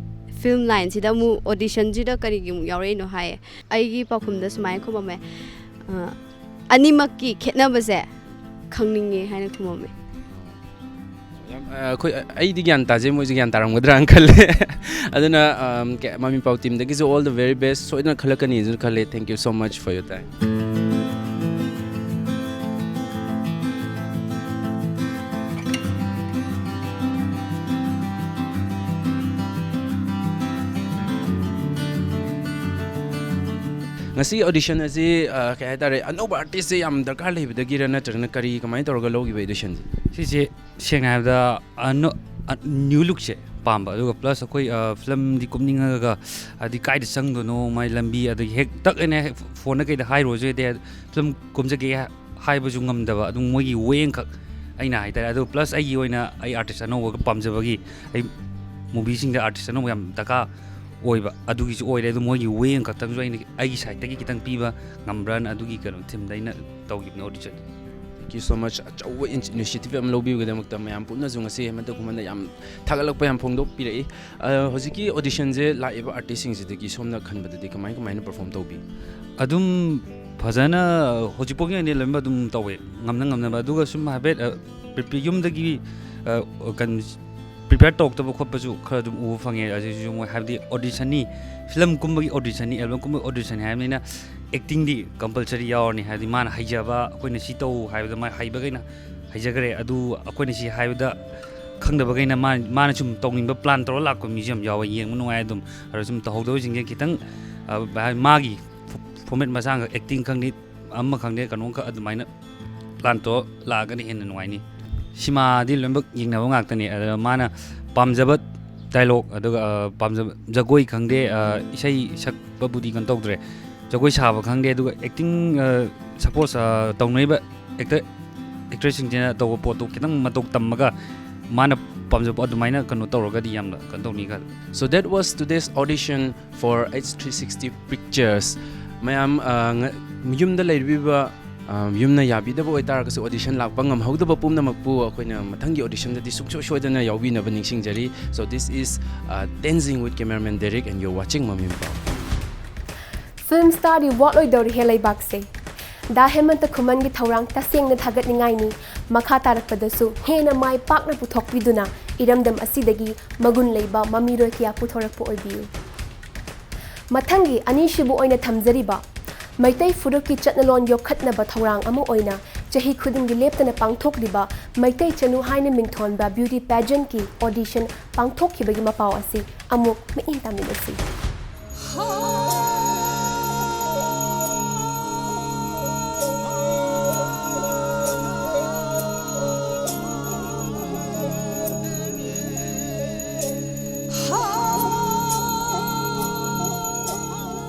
ꯐꯤꯜꯝ ꯂꯥꯏꯟꯁꯤꯗ ꯑꯃꯨꯛ, ꯑꯣꯗꯤꯁꯟꯁꯤꯗ ꯀꯔꯤꯒꯤ ꯑꯃꯨꯛ ꯌꯥꯎꯔꯛꯏꯅꯣ ꯍꯥꯏꯌꯦ꯫ ꯑꯩꯒꯤ ꯄꯥꯎꯈꯨꯝꯗ ꯁꯨꯃꯥꯏꯅ ꯈꯨꯝꯃꯝꯃꯦ, ꯑ, "ꯑꯅꯤꯃꯛꯀꯤ ꯈꯦꯠꯅꯕꯁꯦ ꯈꯪꯅꯤꯡꯉꯦ" ꯍꯥꯏꯅ ꯈꯨꯝꯃꯝꯃꯦ꯫ ꯌꯥꯝ, ꯑ, ꯑꯩꯈꯣꯏ, ꯑꯩꯗꯤ ꯒ꯭ꯌꯥꯟ ꯇꯥꯖꯩ, ꯃꯣꯏꯁꯨ ꯒ꯭ꯌꯥꯟ ꯇꯥꯔꯝꯒꯗ꯭ꯔꯥꯅ ꯈꯜꯂꯦ꯫ ꯑꯗꯨꯅ, ꯑꯝ, ꯀ-, ꯃꯃꯤ ꯄꯥꯎ ꯇꯤꯝꯗꯒꯤꯁꯨ all the very best, ꯁꯣꯏꯗꯅ ꯈꯜꯂꯛꯀꯅꯤꯁꯨ ꯈꯜꯂꯦ꯫ Thank you so much for your time. ꯉꯁꯤꯒꯤ ꯑꯣꯗꯤꯁꯟ ꯑꯁꯤ, ꯑ, ꯀꯩ ꯍꯥꯏꯇꯥꯔꯦ, ꯑꯅꯧꯕ ꯑꯥꯔꯇꯤꯁꯁꯦ ꯌꯥꯝ ꯗꯔꯀꯥꯔ ꯂꯩꯕꯗꯒꯤꯔ, ꯅꯠꯇ꯭ꯔꯒꯅ ꯀꯔꯤ, ꯀꯃꯥꯏꯅ ꯇꯧꯔꯒ ꯂꯧꯈꯤꯕ ꯑꯣꯗꯤꯁꯟꯁꯦ? ꯁꯤꯁꯦ ꯁꯦꯡꯅ ꯍꯥꯏꯔꯕꯗ, ꯑ, ꯅꯣ-, ꯑ, ꯅ꯭ꯌꯨ ꯂꯨꯛꯁꯦ ꯄꯥꯝꯕ, ꯑꯗꯨꯒ ꯄ꯭ꯂꯁ ꯑꯩꯈꯣꯏ, ꯑ, ꯐꯤꯂꯝꯗꯤ ꯀꯨꯝꯅꯤꯡꯉꯒ, ꯍꯥꯏꯗꯤ ꯀꯥꯏꯗ ꯆꯪꯗꯣꯏꯅꯣ, ꯃꯥꯏ ꯂꯝꯕꯤ, ꯑꯗꯒꯤ ꯍꯦꯛ ꯇꯛ ꯑꯅ ꯍꯦꯛ ꯐꯣꯟꯗ ꯀꯩꯗ ꯍꯥꯏꯔꯨꯔꯁꯨ ꯍꯦꯛꯇ ꯐꯤꯂꯝ ꯀꯨꯝꯖꯒꯦ ꯍꯥꯏꯕꯁꯨ ꯉꯝꯗꯕ, ꯑꯗꯨꯝ ꯃꯣꯏꯒꯤ ꯋꯦ ꯑꯃꯈꯛ ꯑꯩꯅ ꯍꯥꯏꯇꯥꯔꯦ꯫ ꯑꯗꯨ ꯄ꯭ꯂꯁ ꯑꯩꯒꯤ ꯑꯣꯏꯅ ꯑꯩ ꯑꯥꯔꯇꯤꯁ ꯑꯅꯧꯕꯒ ꯄꯥꯝꯖꯕꯒꯤ ꯑꯩ ꯃꯨꯚꯤꯁꯤꯡꯗ ꯑꯥꯔꯇꯤꯁ ꯑꯅꯧꯕ ꯌꯥꯝ ꯗꯔꯀꯥꯔ ꯑꯣꯏꯕ, ꯑꯗꯨꯒꯤꯁꯨ ꯑꯣꯏꯔꯦ꯫ ꯑꯗꯨ ꯃꯣꯏꯒꯤ ꯋꯦ ꯑꯃꯈꯛꯇꯪꯁꯨ ꯑꯩꯅ ꯑꯩꯒꯤ ꯁꯥꯏꯠꯇꯒꯤ ꯈꯤꯇꯪ ꯄꯤꯕ ꯉꯝꯕ꯭ꯔꯥꯅ, ꯑꯗꯨꯒꯤ ꯀꯩꯅꯣ ꯊꯤꯝꯗ ꯑꯩꯅ ꯇꯧꯈꯤꯕꯅꯦ audition. Thank you so much. ꯑꯆꯧꯕ ꯏꯟ-, ꯏꯅꯤꯁꯤꯌꯦꯇꯤꯚ ꯑꯃ ꯂꯧꯕꯤꯕꯒꯤꯗꯃꯛꯇ ꯃꯌꯥꯝ ꯄꯨꯝꯅꯁꯨ ꯉꯁꯤ ꯍꯦꯃꯟꯇ ꯈꯨꯃꯟꯗ ꯌꯥꯝ ꯊꯥꯒꯠꯂꯛꯄ ꯌꯥꯝ ꯐꯣꯡꯗꯣꯛꯄꯤꯔꯛꯏ꯫ ꯑ, ꯍꯧꯖꯤꯛꯀꯤ ꯑꯣꯗꯤꯁꯟꯁꯦ ꯂꯥꯛꯏꯕ ꯑꯥꯔꯇꯤꯁꯁꯤꯡꯁꯤꯗꯒꯤ ꯁꯣꯝꯅ ꯈꯟꯕꯗꯗꯤ ꯀꯃꯥꯏ ꯀꯃꯥꯏꯅ ꯄꯔꯐꯣꯝ ꯇꯧꯕꯤ? ꯑꯗꯨꯝ ꯐꯖꯅ ꯍꯧꯖꯤꯛꯐꯥꯎꯒꯤ ꯑꯣꯏꯅꯗꯤ ꯂꯣꯏꯅꯃꯛ ꯑꯗꯨꯝ ꯇꯧꯋꯦ, ꯉꯝꯅ ꯉꯝꯅꯕ꯫ ꯑꯗꯨꯒ ꯁꯨꯝ ꯍꯥꯏꯐꯦꯠ, ꯑ, ꯄ꯭ꯔꯤ-, ꯄ꯭ꯔꯤ-, ꯌꯨꯝꯗꯒꯤ, ꯑ, ꯀꯩꯅꯣ, ꯄ꯭ꯔꯤꯄꯦꯌꯔ ꯇꯧꯔꯛꯇꯕ ꯈꯣꯠꯄꯁꯨ ꯈꯔ ꯑꯗꯨꯝ ꯎꯕ ꯐꯪꯉꯦ꯫ ꯑꯁꯤꯁꯨ ꯃꯣꯏ ꯍꯥꯏꯕꯗꯤ ꯑꯣꯗꯤꯁꯟꯅꯤ, ꯐꯤꯂꯝ ꯀꯨꯝꯕꯒꯤ ꯑꯣꯗꯤꯁꯟꯅꯤ, ꯑꯦꯜꯕꯝ ꯀꯨꯝꯕꯒꯤ ꯑꯣꯗꯤꯁꯟꯅꯤ ꯍꯥꯏꯕꯅꯤꯅ ꯑꯦꯛꯇꯤꯡꯗꯤ ꯀꯝꯄꯜꯁꯔꯤ ꯌꯥꯎꯔꯅꯤ꯫ ꯍꯥꯏꯕꯗꯤ ꯃꯥꯅ ꯍꯩꯖꯕ, ꯑꯩꯈꯣꯏꯅ ꯁꯤ ꯇꯧ ꯍꯥꯏꯕꯗ ꯃꯥ ꯍꯩꯕꯈꯩꯅ ꯍꯩꯖꯈ꯭ꯔꯦ, ꯑꯗꯨ ꯑꯩꯈꯣꯏꯅ ꯁꯤ ꯍꯥꯏꯕꯗ ꯈꯪꯗꯕꯈꯩꯅ ꯃꯥ, ꯃꯥꯅ ꯁꯨꯝ ꯇꯧꯅꯤꯡꯕ ꯄ꯭ꯂꯥꯟ ꯇꯧꯔ ꯂꯥꯛꯄ ꯃꯤꯁꯨ ꯌꯥꯝ ꯌꯥꯎꯋꯦ, ꯌꯦꯡꯕ ꯅꯨꯡꯉꯥꯏ꯫ ꯑꯗꯨꯝ ꯑꯗꯣ ꯁꯨꯝ ꯇꯧꯍꯧꯗꯕꯁꯤꯡꯁꯦ ꯈꯤꯇꯪ, ꯑ, ꯃꯥꯒꯤ ꯐꯣꯔꯃꯦꯠ ꯃꯁꯥꯡꯈꯛ, ꯑꯦꯛꯇꯤꯡ ꯈꯪꯗꯦ, ꯑꯃ ꯈꯪꯗꯦ, ꯀꯩꯅꯣꯝꯈꯛ ꯑꯗꯨꯃꯥꯏꯅ ꯄ꯭ꯂꯥꯟ ꯇꯧꯔ ꯂꯥꯛꯑꯒꯅ ꯍꯦꯟꯅ ꯅꯨꯡꯉꯥꯏꯅꯤ꯫ ꯁꯤꯃꯥꯗꯤ ꯂꯣꯏꯅꯃꯛ ꯌꯦꯡꯅꯕ ꯉꯥꯛꯇꯅꯤ꯫ ꯑꯗ ꯃꯥꯅ ꯄꯥꯝꯖꯕ ꯗꯥꯏꯂꯣꯛ, ꯑꯗꯨꯒ, ꯑ, ꯄꯥꯝꯖꯕ ꯖꯒꯣꯏ ꯈꯪꯗꯦ, ꯑ, ꯏꯁꯩ ꯁꯛꯄꯕꯨꯗꯤ ꯀꯩꯅꯣ ꯇꯧꯗ꯭ꯔꯦ, ꯖꯒꯣꯏ ꯁꯥꯕ ꯈꯪꯗꯦ, ꯑꯗꯨꯒ ꯑꯦꯛꯇꯤꯡ, ꯑ, ꯁꯄꯣꯁ, ꯑ, ꯇꯧꯅꯔꯤꯕ ꯑꯦꯛꯇꯔ ꯑꯦꯛꯇ꯭ꯔꯦꯁꯁꯤꯡꯁꯤꯅ ꯇꯧꯕ ꯄꯣꯠꯇꯣ ꯈꯤꯇꯪ ꯃꯇꯧ ꯇꯝꯃꯒ ꯃꯥꯅ ꯄꯥꯝꯖꯕ ꯑꯗꯨꯃꯥꯏꯅ ꯀꯩꯅꯣ ꯇꯧꯔꯒꯗꯤ ꯌꯥꯝꯅ ꯀꯩꯅꯣ ꯇꯧꯅꯤ ꯈꯜꯂꯤ꯫ So that was today's audition for H three sixty Pictures. ꯃꯌꯥꯝ, ꯑ, ꯉ-, ꯌꯨꯝꯗ ꯂꯩꯔꯤꯕ, ꯑ, ꯌꯨꯝꯅ ꯌꯥꯕꯤꯗꯕ ꯑꯣꯏꯇꯥꯔꯒꯁꯨ, audition ꯂꯥꯛꯄ ꯉꯝꯍꯧꯗꯕ ꯄꯨꯝꯅꯃꯛꯄꯨ ꯑꯩꯈꯣꯏꯅ ꯃꯊꯪꯒꯤ auditionꯗꯗꯤ ꯁꯨꯡꯁꯣꯏ ꯁꯣꯏꯗꯅ ꯌꯥꯎꯕꯤꯅꯕ ꯅꯤꯡꯁꯤꯡꯖꯔꯤ꯫ So this is, uh, Tenzing with cameraman Derek and you're watching ꯃꯃꯤ ꯃꯄꯥ꯫ Film starꯗꯤ ꯋꯥꯠꯂꯣꯏꯗꯧꯔꯤꯍꯦ ꯂꯩꯕꯥꯛꯁꯦ꯫ ꯗꯥ ꯍꯦꯃꯟꯇ ꯈꯨꯃꯟꯒꯤ ꯊꯧꯔꯥꯡ ꯇꯁꯦꯡꯅ ꯊꯥꯒꯠꯅꯤꯡꯉꯥꯏꯅꯤ꯫ ꯃꯈꯥ ꯇꯥꯔꯛꯄꯗꯁꯨ ꯍꯦꯟꯅ ꯃꯥꯏ ꯄꯥꯛꯅ ꯄꯨꯊꯣꯛꯄꯤꯗꯨꯅ ꯏꯔꯝꯗꯝ ꯑꯁꯤꯗꯒꯤ ꯃꯒꯨꯟ ꯂꯩꯕ ꯃꯃꯤꯔꯣꯏ ꯀꯌꯥ ꯄꯨꯊꯣꯔꯛꯄ ꯑꯣꯏꯕꯤꯌꯨ꯫ ꯃꯊꯪꯒꯤ ꯑꯅꯤꯁꯨꯕ ꯑꯣꯏꯅ ꯊꯝꯖꯔꯤꯕ ꯃꯩꯇꯩ ꯐꯨꯔꯨꯞꯀꯤ ꯆꯠꯅꯂꯣꯟ ꯌꯣꯛꯈꯠꯅꯕ ꯊꯧꯔꯥꯡ ꯑꯃ ꯑꯣꯏꯅ ꯆꯍꯤ ꯈꯨꯗꯤꯡꯒꯤ ꯂꯦꯞꯇꯅ ꯄꯥꯡꯊꯣꯛꯂꯤꯕ ꯃꯩꯇꯩ ꯆꯅꯨ ꯍꯥꯏꯅ ꯃꯤꯡꯊꯣꯟꯕ beauty pageantꯀꯤ audition ꯄꯥꯡꯊꯣꯛꯈꯤꯕꯒꯤ ꯃꯄꯥꯎ ꯑꯁꯤ ꯑꯃꯨꯛ ꯃꯤꯠꯌꯦꯡ ꯇꯥꯃꯤꯟꯅꯁꯤ꯫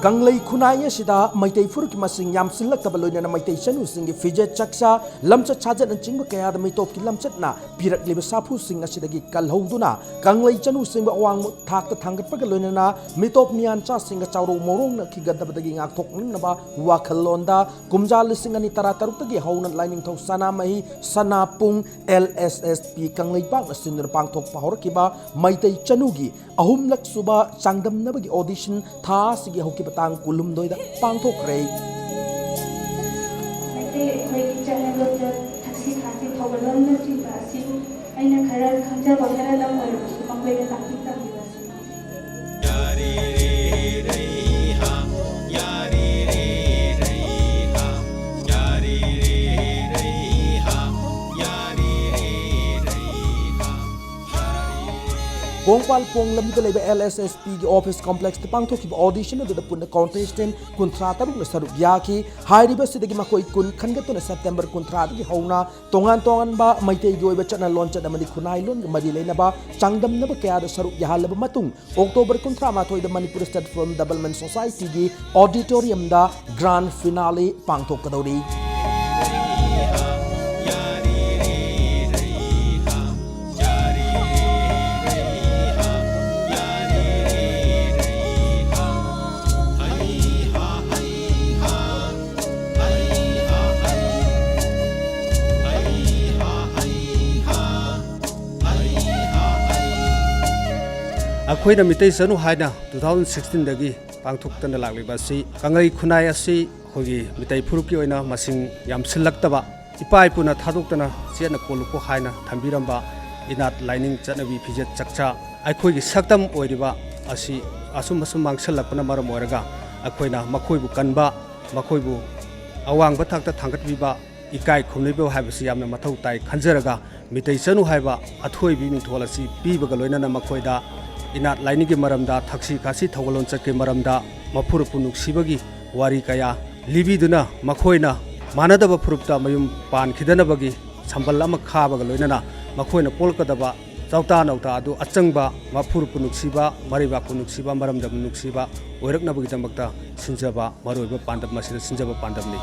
ꯀꯪꯂꯩ ꯈꯨꯟꯅꯥꯏ ꯑꯁꯤꯗ ꯃꯩꯇꯩ ꯐꯨꯔꯨꯞꯀꯤ ꯃꯁꯤꯡ ꯌꯥꯝꯁꯤꯜꯂꯛꯇꯕ ꯂꯣꯏꯅꯅ ꯃꯩꯇꯩ ꯆꯅꯨꯁꯤꯡꯒꯤ ꯐꯤꯖꯦꯠ ꯆꯥꯛꯆꯥ, ꯂꯝꯆꯠ ꯁꯥꯖꯠꯅꯆꯤꯡꯕ ꯀꯌꯥꯗ ꯃꯤꯇꯣꯞꯀꯤ ꯂꯝꯆꯠꯅ ꯄꯤꯔꯛꯂꯤꯕ ꯁꯥꯐꯨꯁꯤꯡ ꯑꯁꯤꯗꯒꯤ ꯀꯜꯍꯧꯗꯨꯅ ꯀꯪꯂꯩ ꯆꯅꯨꯁꯤꯡꯕꯨ ꯑꯋꯥꯡꯕ ꯊꯥꯛꯇ ꯊꯥꯡꯒꯠꯄꯒ ꯂꯣꯏꯅꯅ ꯃꯤꯇꯣꯞ ꯃꯤꯌꯥꯟꯆꯥꯁꯤꯡꯒ ꯆꯥꯎꯔꯧ ꯃꯧꯔꯧꯅꯈꯤꯒꯗꯕꯗꯒꯤ ꯉꯥꯛꯊꯣꯛꯅꯅꯕ ꯋꯥꯈꯜꯂꯣꯟꯗ ꯀꯨꯝꯖꯥ ꯂꯤꯁꯤꯡ ꯑꯅꯤ ꯇꯔꯥ ꯇꯔꯨꯛꯇꯒꯤ ꯍꯧꯅ ꯂꯥꯏꯅꯤꯡꯊꯧ ꯁꯅꯥꯃꯍꯤ ꯁꯅꯥꯄꯨꯡ L S S P ꯀꯪꯂꯩꯄꯥꯛꯅ ꯁꯤꯟꯗꯨꯅ ꯄꯥꯡꯊꯣꯛꯄ ꯍꯧꯔꯛꯈꯤꯕ ꯃꯩꯇꯩ ꯆꯅꯨꯒꯤ ꯑꯍꯨꯝꯂꯛ ꯁꯨꯕ ꯆꯥꯡꯗꯝꯅꯕꯒꯤ audition ꯊꯥ ꯑꯁꯤꯒꯤ ꯍꯧꯈꯤꯕ ꯇꯥꯡ ꯀꯨꯟꯍꯨꯝꯗꯣꯏꯗ ꯄꯥꯡꯊꯣꯛꯈ꯭ꯔꯦ꯫ ꯃꯩꯇꯩ ꯑꯩꯈꯣꯏꯒꯤ ꯆꯠꯅ ꯂꯣꯟꯆꯠ, ꯊꯛꯁꯤ ꯈꯥꯁꯤ, ꯊꯧꯒꯜꯂꯣꯟꯅꯆꯤꯡꯕ ꯑꯁꯤꯕꯨ ꯑꯩꯅ ꯈꯔ ꯈꯪꯖꯕ ꯈꯔꯗꯪ ꯑꯣꯏꯔꯕꯁꯨ ꯃꯈꯣꯏꯗ ꯇꯥꯛꯄꯤ ꯇꯝꯕꯤꯕ ꯑꯁꯤꯅꯤ꯫ ꯀꯣꯡꯄꯥꯜ ꯄꯣꯡ ꯂꯝꯕꯤꯗ ꯂꯩꯕ L S S P ꯒꯤ office complex ꯇ ꯄꯥꯡꯊꯣꯛꯈꯤꯕ audition ꯑꯗꯨꯗ ꯄꯨꯟꯅ contestant ꯀꯨꯟꯊ꯭ꯔꯥ ꯇꯔꯨꯛꯅ ꯁꯔꯨꯛ ꯌꯥꯈꯤ꯫ ꯍꯥꯏꯔꯤꯕꯁꯤꯗꯒꯤ ꯃꯈꯣꯏ ꯀꯨꯟ ꯈꯟꯒꯠꯇꯨꯅ September ꯀꯨꯟꯊ꯭ꯔꯥꯗꯒꯤ ꯍꯧꯅ ꯇꯣꯉꯥꯟ ꯇꯣꯉꯥꯟꯕ ꯃꯩꯇꯩꯒꯤ ꯑꯣꯏꯕ ꯆꯠꯅ ꯂꯣꯟꯆꯠ ꯑꯃꯗꯤ ꯈꯨꯟꯅꯥꯏ ꯂꯣꯟꯒ ꯃꯔꯤ ꯂꯩꯅꯕ ꯆꯥꯡꯗꯝꯅꯕ ꯀꯌꯥꯗ ꯁꯔꯨꯛ ꯌꯥꯍꯜꯂꯕ ꯃꯇꯨꯡ, October ꯀꯨꯟꯊ꯭ꯔꯥ ꯃꯥꯊꯣꯏꯗ Manipur State Film Development Society ꯒꯤ auditorium ꯗ grand finale ꯄꯥꯡꯊꯣꯛꯀꯗꯧꯔꯤ꯫ ꯑꯩꯈꯣꯏꯅ ꯃꯤꯇꯩ ꯆꯅꯨ ꯍꯥꯏꯅ two thousand sixteen ꯗꯒꯤ ꯄꯥꯡꯊꯣꯛꯇꯅ ꯂꯥꯛꯂꯤꯕ ꯑꯁꯤ ꯀꯪꯂꯩ ꯈꯨꯟꯅꯥꯏ ꯑꯁꯤ ꯑꯩꯈꯣꯏꯒꯤ ꯃꯤꯇꯩ ꯐꯨꯔꯨꯞꯀꯤ ꯑꯣꯏꯅ ꯃꯁꯤꯡ ꯌꯥꯝꯁꯤꯜꯂꯛꯇꯕ, ꯏꯄꯥ ꯏꯄꯨꯅ ꯊꯥꯗꯣꯛꯇꯅ ꯆꯦꯠꯅ ꯀꯣꯜꯂꯨꯀꯣ ꯍꯥꯏꯅ ꯊꯝꯕꯤꯔꯝꯕ ꯏꯅꯥꯠ ꯂꯥꯏꯅꯤꯡ ꯆꯠꯅꯕꯤ ꯐꯤꯖꯦꯠ ꯆꯛꯆꯥ ꯑꯩꯈꯣꯏꯒꯤ ꯁꯛꯇꯝ ꯑꯣꯏꯔꯤꯕ ꯑꯁꯤ ꯑꯁꯨꯝ ꯑꯁꯨꯝ ꯃꯥꯡꯁꯤꯜꯂꯛꯄꯅ ꯃꯔꯝ ꯑꯣꯏꯔꯒ ꯑꯩꯈꯣꯏꯅ ꯃꯈꯣꯏꯕꯨ ꯀꯟꯕ, ꯃꯈꯣꯏꯕꯨ ꯑꯋꯥꯡꯕ ꯊꯥꯛꯇ ꯊꯥꯡꯒꯠꯄꯤꯕ, ꯏꯀꯥꯏ ꯈꯨꯝꯅꯕꯤꯕ ꯍꯥꯏꯕꯁꯤ ꯌꯥꯝꯅ ꯃꯊꯧ ꯇꯥꯏ ꯈꯟꯖꯔꯒ ꯃꯤꯇꯩ ꯆꯅꯨ ꯍꯥꯏꯕ ꯑꯊꯣꯏꯕꯤ ꯃꯤꯡꯊꯣꯜ ꯑꯁꯤ ꯄꯤꯕꯒ ꯂꯣꯏꯅꯅ ꯃꯈꯣꯏꯗ ꯏꯅꯥꯠ ꯂꯥꯏꯅꯤꯡꯒꯤ ꯃꯔꯝꯗ, ꯊꯛꯁꯤ ꯈꯥꯁꯤ ꯊꯧꯒꯜꯂꯣꯟ ꯆꯠꯀꯤ ꯃꯔꯝꯗ, ꯃꯄꯨꯔꯛꯄꯨ ꯅꯨꯡꯁꯤꯕꯒꯤ ꯋꯥꯔꯤ ꯀꯌꯥ ꯂꯤꯕꯤꯗꯨꯅ ꯃꯈꯣꯏꯅ ꯃꯥꯟꯅꯗꯕ ꯐꯨꯔꯨꯞꯇ ꯃꯌꯨꯝ ꯄꯥꯟꯈꯤꯗꯅꯕꯒꯤ ꯁꯝꯕꯜ ꯑꯃ ꯈꯥꯕꯒ ꯂꯣꯏꯅꯅ ꯃꯈꯣꯏꯅ ꯄꯣꯛꯂꯛꯀꯗꯕ ꯆꯥꯎꯇꯥ ꯅꯧꯇꯥ ꯑꯗꯨ ꯑꯆꯪꯕ, ꯃꯄꯨꯔꯛꯄꯨ ꯅꯨꯡꯁꯤꯕ, ꯃꯔꯩꯕꯥꯛꯄꯨ ꯅꯨꯡꯁꯤꯕ, ꯃꯔꯝꯗꯝꯕꯨ ꯅꯨꯡꯁꯤꯕ ꯑꯣꯏꯔꯛꯅꯕꯒꯤꯗꯃꯛꯇ ꯁꯤꯟꯖꯕ ꯃꯔꯨꯑꯣꯏꯕ ꯄꯥꯟꯗꯝ ꯑꯁꯤꯗ ꯁꯤꯟꯖꯕ ꯄꯥꯟꯗꯝꯅꯤ꯫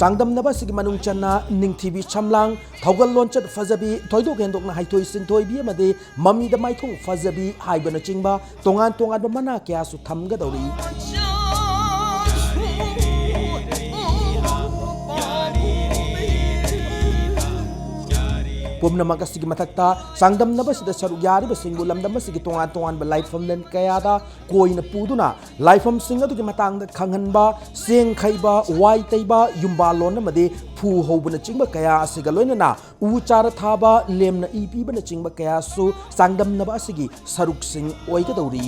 ꯆꯥꯡꯗꯝꯅꯕ ꯑꯁꯤꯒꯤ ꯃꯅꯨꯡ ꯆꯟꯅ ꯅꯤꯡꯊꯤꯕꯤ ꯁꯝꯂꯥꯡ, ꯊꯧꯒꯜ ꯂꯣꯟꯆꯠ ꯐꯖꯕꯤ, ꯊꯣꯏꯗꯣꯛ ꯍꯦꯟꯗꯣꯛꯅ ꯍꯩꯊꯣꯏ ꯁꯤꯡꯊꯣꯏꯕꯤ ꯑꯃꯗꯤ ꯃꯃꯤꯗ ꯃꯥꯏꯊꯣꯡ ꯐꯖꯕꯤ ꯍꯥꯏꯕꯅꯆꯤꯡꯕ ꯇꯣꯉꯥꯟ ꯇꯣꯉꯥꯟꯕ ꯃꯅꯥ ꯀꯌꯥꯁꯨ ꯊꯝꯒꯗꯧꯔꯤ꯫ ꯄꯨꯝꯅꯃꯛ ꯑꯁꯤꯒꯤ ꯃꯊꯛꯇ, ꯆꯥꯡꯗꯝꯅꯕ ꯑꯁꯤꯗ ꯁꯔꯨꯛ ꯌꯥꯔꯤꯕꯁꯤꯡꯕꯨ ꯂꯝꯗꯝ ꯑꯁꯤꯒꯤ ꯇꯣꯉꯥꯟ ꯇꯣꯉꯥꯟꯕ ꯂꯥꯏꯐꯝꯂꯦꯟ ꯀꯌꯥꯗ ꯀꯣꯏꯅ ꯄꯨꯗꯨꯅ ꯂꯥꯏꯐꯝꯁꯤꯡ ꯑꯗꯨꯒꯤ ꯃꯇꯥꯡꯗ ꯈꯪꯍꯟꯕ, ꯆꯦꯡ ꯈꯩꯕ, ꯋꯥꯏ ꯇꯩꯕ, ꯌꯨꯝꯕꯥꯜꯂꯣꯟ ꯑꯃꯗꯤ ꯐꯨ ꯍꯧꯕꯅꯆꯤꯡꯕ ꯀꯌꯥ ꯑꯁꯤꯒ ꯂꯣꯏꯅꯅ ꯎ ꯆꯥꯔ ꯊꯥꯕ, ꯂꯦꯝꯅ ꯏ ꯄꯤꯕꯅꯆꯤꯡꯕ ꯀꯌꯥꯁꯨ ꯆꯥꯡꯗꯝꯅꯕ ꯑꯁꯤꯒꯤ ꯁꯔꯨꯛꯁꯤꯡ ꯑꯣꯏꯒꯗꯧꯔꯤ꯫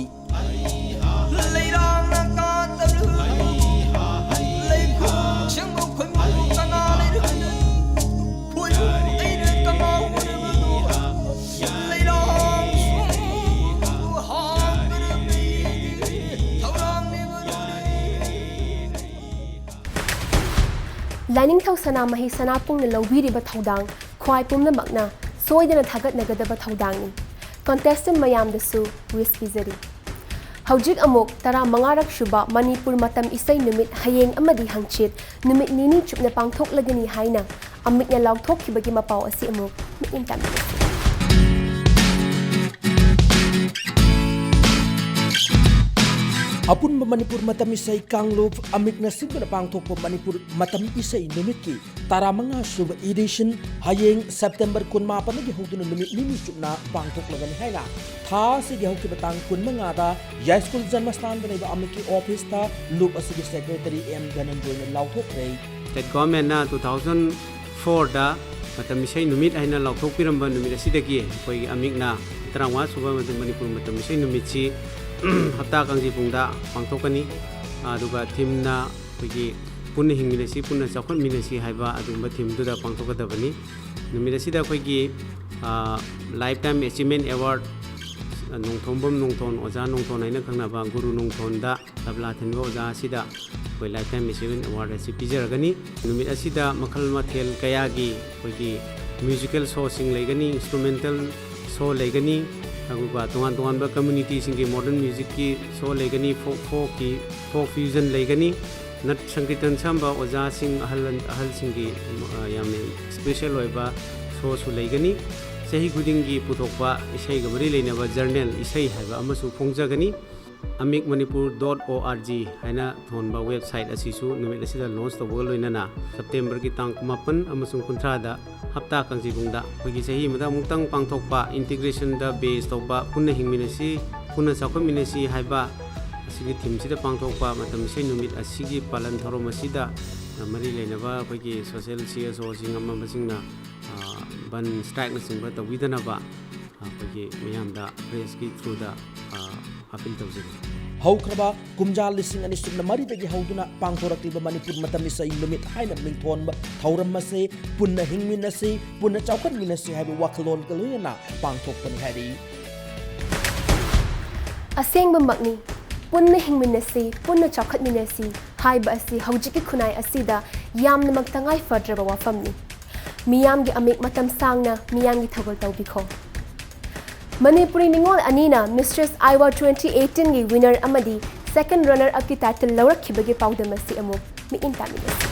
ꯂꯥꯏꯅꯤꯡꯊꯧ ꯁꯅꯥꯃꯍꯤ ꯁꯅꯥꯄꯨꯡꯅ ꯂꯧꯕꯤꯔꯤꯕ ꯊꯧꯗꯥꯡ ꯈ꯭ꯋꯥꯏ ꯄꯨꯝꯅꯃꯛꯅ ꯁꯣꯏꯗꯅ ꯊꯥꯒꯠꯅꯒꯗꯕ ꯊꯧꯗꯥꯡꯅꯤ꯫ Contestant ꯃꯌꯥꯝꯗꯁꯨ wish ꯄꯤꯖꯔꯤ꯫ ꯍꯧꯖꯤꯛ ꯑꯃꯨꯛ ꯇꯔꯥꯃꯉꯥꯔꯛ ꯁꯨꯕ ꯃꯅꯤꯄꯨꯔ ꯃꯇꯝ ꯏꯁꯩ ꯅꯨꯃꯤꯠ ꯍꯌꯦꯡ ꯑꯃꯗꯤ ꯍꯪꯆꯤꯠ ꯅꯨꯃꯤꯠ ꯅꯤꯅꯤ ꯆꯨꯞꯅ ꯄꯥꯡꯊꯣꯛꯂꯒꯅꯤ ꯍꯥꯏꯅ ꯑꯃꯤꯛꯅ ꯂꯥꯎꯊꯣꯛꯈꯤꯕꯒꯤ ꯃꯄꯥꯎ ꯑꯁꯤ ꯑꯃꯨꯛ ꯃꯤꯠꯌꯦꯡ ꯇꯥꯃꯤꯟꯅꯁꯤ꯫ ꯑꯄꯨꯟꯕ ꯃꯅꯤꯄꯨꯔ ꯃꯇꯝ ꯏꯁꯩ ꯀꯥꯡꯂꯨꯞ ꯑꯃꯤꯛꯅ ꯁꯤꯟꯗꯨꯅ ꯄꯥꯡꯊꯣꯛꯄ ꯃꯅꯤꯄꯨꯔ ꯃꯇꯝ ꯏꯁꯩ ꯅꯨꯃꯤꯠꯀꯤ ꯇꯔꯥꯃꯉꯥ ꯁꯨꯕ edition ꯍꯌꯦꯡ September ꯀꯨꯟꯃꯥꯄꯟꯗꯒꯤ ꯍꯧꯗꯨꯅ ꯅꯨꯃꯤꯠ ꯅꯤꯅꯤ ꯆꯨꯞꯅ ꯄꯥꯡꯊꯣꯛꯂꯒꯅꯤ ꯍꯥꯏꯅ ꯊꯥ ꯑꯁꯤꯒꯤ ꯍꯧꯈꯤꯕ ꯇꯥꯡ ꯀꯨꯟꯃꯉꯥꯗ ꯌꯥꯏꯁ꯭ꯀꯨꯜ ꯖꯟꯃꯁꯊꯥꯟꯗ ꯂꯩꯕ ꯑꯃꯤꯛꯀꯤ office ꯇ ꯂꯨꯞ ꯑꯁꯤꯒꯤ secretary ꯑꯦꯝ ꯙꯅꯟꯖꯣꯏꯅ ꯂꯥꯎꯊꯣꯛꯈ꯭ꯔꯦ꯫ State government ꯅ two thousand four ꯗ ꯃꯇꯝ ꯏꯁꯩ ꯅꯨꯃꯤꯠ ꯍꯥꯏꯅ ꯂꯥꯎꯊꯣꯛꯄꯤꯔꯝꯕ ꯅꯨꯃꯤꯠ ꯑꯁꯤꯗꯒꯤ ꯑꯩꯈꯣꯏꯒꯤ ꯑꯃꯤꯛꯅ ꯇꯔꯥꯃꯉꯥ ꯁꯨꯕ ꯃꯅꯤꯄꯨꯔ ꯃꯇꯝ ꯏꯁꯩ ꯅꯨꯃꯤꯠꯁꯤ ꯍꯞꯇꯥ ꯀꯥꯡꯖꯩꯕꯨꯡꯗ ꯄꯥꯡꯊꯣꯛꯀꯅꯤ꯫ ꯑꯗꯨꯒ theme ꯅ ꯑꯩꯈꯣꯏꯒꯤ ꯄꯨꯟꯅ ꯍꯤꯡꯃꯤꯟꯅꯁꯤ, ꯄꯨꯟꯅ ꯆꯥꯎꯈꯠꯃꯤꯟꯅꯁꯤ ꯍꯥꯏꯕ ꯑꯗꯨꯒꯨꯝꯕ theme ꯗꯨꯗ ꯄꯥꯡꯊꯣꯛꯀꯗꯕꯅꯤ꯫ ꯅꯨꯃꯤꯠ ꯑꯁꯤꯗ ꯑꯩꯈꯣꯏꯒꯤ, ꯑ, Lifetime Achievement Award, ꯅꯣꯡꯊꯣꯝꯕꯝ ꯅꯣꯡꯊꯣꯟ, ꯑꯣꯖꯥ ꯅꯣꯡꯊꯣꯟ ꯍꯥꯏꯅ ꯈꯪꯅꯕ ꯒꯨꯔꯨ ꯅꯣꯡꯊꯣꯟꯗ ꯇꯕ꯭ꯂꯥ ꯊꯤꯟꯕ ꯑꯣꯖꯥ ꯑꯁꯤꯗ ꯑꯩꯈꯣꯏ Lifetime Achievement Award ꯑꯁꯤ ꯄꯤꯖꯔꯒꯅꯤ꯫ ꯅꯨꯃꯤꯠ ꯑꯁꯤꯗ ꯃꯈꯜ ꯃꯊꯦꯜ ꯀꯌꯥꯒꯤ ꯑꯩꯈꯣꯏꯒꯤ musical show ꯁꯤꯡ ꯂꯩꯒꯅꯤ, instrumental show ꯂꯩꯒꯅꯤ, ꯑꯗꯨꯒ ꯇꯣꯉꯥꯟ ꯇꯣꯉꯥꯟꯕ community ꯁꯤꯡꯒꯤ modern music ꯀꯤ show ꯂꯩꯒꯅꯤ, folk, folk ꯀꯤ, folk fusion ꯂꯩꯒꯅꯤ, ꯅꯠ ꯁꯪꯀꯤꯔꯇꯟ ꯁꯥꯝꯕ ꯑꯣꯖꯥꯁꯤꯡ, ꯑꯍꯜ, ꯑꯍꯜꯁꯤꯡꯒꯤ, ꯑ, ꯌꯥꯝꯅ special ꯑꯣꯏꯕ show ꯁꯨ ꯂꯩꯒꯅꯤ꯫ ꯆꯍꯤ ꯈꯨꯗꯤꯡꯒꯤ ꯄꯨꯊꯣꯛꯄ ꯏꯁꯩꯒ ꯃꯔꯤ ꯂꯩꯅꯕ journal ꯏꯁꯩ ꯍꯥꯏꯕ ꯑꯃꯁꯨ ꯐꯣꯡꯖꯒꯅꯤ꯫ ꯑꯃꯤꯛ ꯃꯅꯤꯄꯨꯔ ꯗꯣꯠ ꯑꯣ ꯑꯥꯔ ꯖꯤ ꯍꯥꯏꯅ ꯊꯣꯟꯕ ꯋꯦꯕꯁꯥꯏꯠ ꯑꯁꯤꯁꯨ ꯅꯨꯃꯤꯠ ꯑꯁꯤꯗ ꯂꯣꯟꯆ ꯇꯧꯕꯒ ꯂꯣꯏꯅꯅ ꯁꯦꯞꯇꯦꯝꯕꯔꯒꯤ ꯇꯥꯡ ꯀꯨꯟꯃꯥꯄꯟ ꯑꯃꯁꯨꯡ ꯀꯨꯟꯊ꯭ꯔꯥꯗ ꯍꯞꯇꯥ ꯀꯥꯡꯖꯩꯕꯨꯡꯗ ꯑꯩꯈꯣꯏꯒꯤ ꯆꯍꯤ ꯑꯃꯗ ꯑꯃꯨꯛꯇꯪ ꯄꯥꯡꯊꯣꯛꯄ ꯏꯟꯇꯤꯒ꯭ꯔꯦꯁꯟꯗ ꯕꯦꯖ ꯇꯧꯕ ꯄꯨꯟꯅ ꯍꯤꯡꯃꯤꯟꯅꯁꯤ, ꯄꯨꯟꯅ ꯆꯥꯎꯈꯠꯃꯤꯟꯅꯁꯤ ꯍꯥꯏꯕ ꯑꯁꯤꯒꯤ ꯊꯤꯝꯁꯤꯗ ꯄꯥꯡꯊꯣꯛꯄ ꯃꯇꯝ ꯏꯁꯩ ꯅꯨꯃꯤꯠ ꯑꯁꯤꯒꯤ ꯄꯥꯂꯟ ꯊꯧꯔꯝ ꯑꯁꯤꯗ ꯃꯔꯤ ꯂꯩꯅꯕ ꯑꯩꯈꯣꯏꯒꯤ ꯁꯣꯁꯤꯌꯦꯜ ꯁꯤ ꯑꯦꯁ ꯑꯣꯁꯤꯡ ꯑꯃ ꯑꯃꯁꯤꯡꯅ, ꯑ, ꯕꯟ ꯁ꯭ꯇ꯭ꯔꯥꯏꯛꯅꯆꯤꯡꯕ ꯇꯧꯕꯤꯗꯅꯕ ꯑꯩꯈꯣꯏꯒꯤ ꯃꯤꯌꯥꯝꯗ ꯄ꯭ꯔꯦꯁꯀꯤ ꯊ꯭ꯔꯨꯗ, ꯑ, ꯑꯄꯤꯜ ꯇꯧꯖꯔꯤ꯫ ꯍꯧꯈ꯭ꯔꯕ ꯀꯨꯝꯖꯥ ꯂꯤꯁꯤꯡ ꯑꯅꯤ ꯁꯨꯞꯅ ꯃꯔꯤꯗꯒꯤ ꯍꯧꯗꯨꯅ ꯄꯥꯡꯊꯣꯔꯛꯂꯤꯕ ꯃꯅꯤꯄꯨꯔ ꯃꯇꯝ ꯏꯁꯩ ꯅꯨꯃꯤꯠ ꯍꯥꯏꯅ ꯃꯤꯡꯊꯣꯟꯕ ꯊꯧꯔꯝ ꯑꯁꯤ ꯄꯨꯟꯅ ꯍꯤꯡꯃꯤꯟꯅꯁꯤ, ꯄꯨꯟꯅ ꯆꯥꯎꯈꯠꯃꯤꯟꯅꯁꯤ ꯍꯥꯏꯕ ꯋꯥꯈꯜꯂꯣꯟꯒ ꯂꯣꯏꯅꯅ ꯄꯥꯡꯊꯣꯛꯄꯅꯤ ꯍꯥꯏꯔꯤ꯫ ꯑꯁꯦꯡꯕꯃꯛꯅꯤ, ꯄꯨꯟꯅ ꯍꯤꯡꯃꯤꯟꯅꯁꯤ, ꯄꯨꯟꯅ ꯆꯥꯎꯈꯠꯃꯤꯟꯅꯁꯤ ꯍꯥꯏꯕ ꯑꯁꯤ ꯍꯧꯖꯤꯛꯀꯤ ꯈꯨꯟꯅꯥꯏ ꯑꯁꯤꯗ ꯌꯥꯝꯅꯃꯛ ꯇꯉꯥꯏ ꯐꯗ꯭ꯔꯕ ꯋꯥꯐꯝꯅꯤ꯫ ꯃꯤꯌꯥꯝꯒꯤ ꯑꯃꯤꯛ ꯃꯇꯝ ꯁꯥꯡꯅ ꯃꯤꯌꯥꯝꯒꯤ ꯊꯧꯒꯜ ꯇꯧꯕꯤꯈꯣ꯫ ꯃꯅꯤꯄꯨꯔꯤ ꯅꯤꯉꯣꯜ ꯑꯅꯤꯅ Mistress Iowa twenty eighteenꯒꯤ winner ꯑꯃꯗꯤ second runner upꯀꯤ title ꯂꯧꯔꯛꯈꯤꯕꯒꯤ ꯄꯥꯎꯗꯝ ꯑꯁꯤ ꯑꯃꯨꯛ ꯃꯤꯠꯌꯦꯡ ꯇꯥꯃꯤꯟꯅꯁꯤ꯫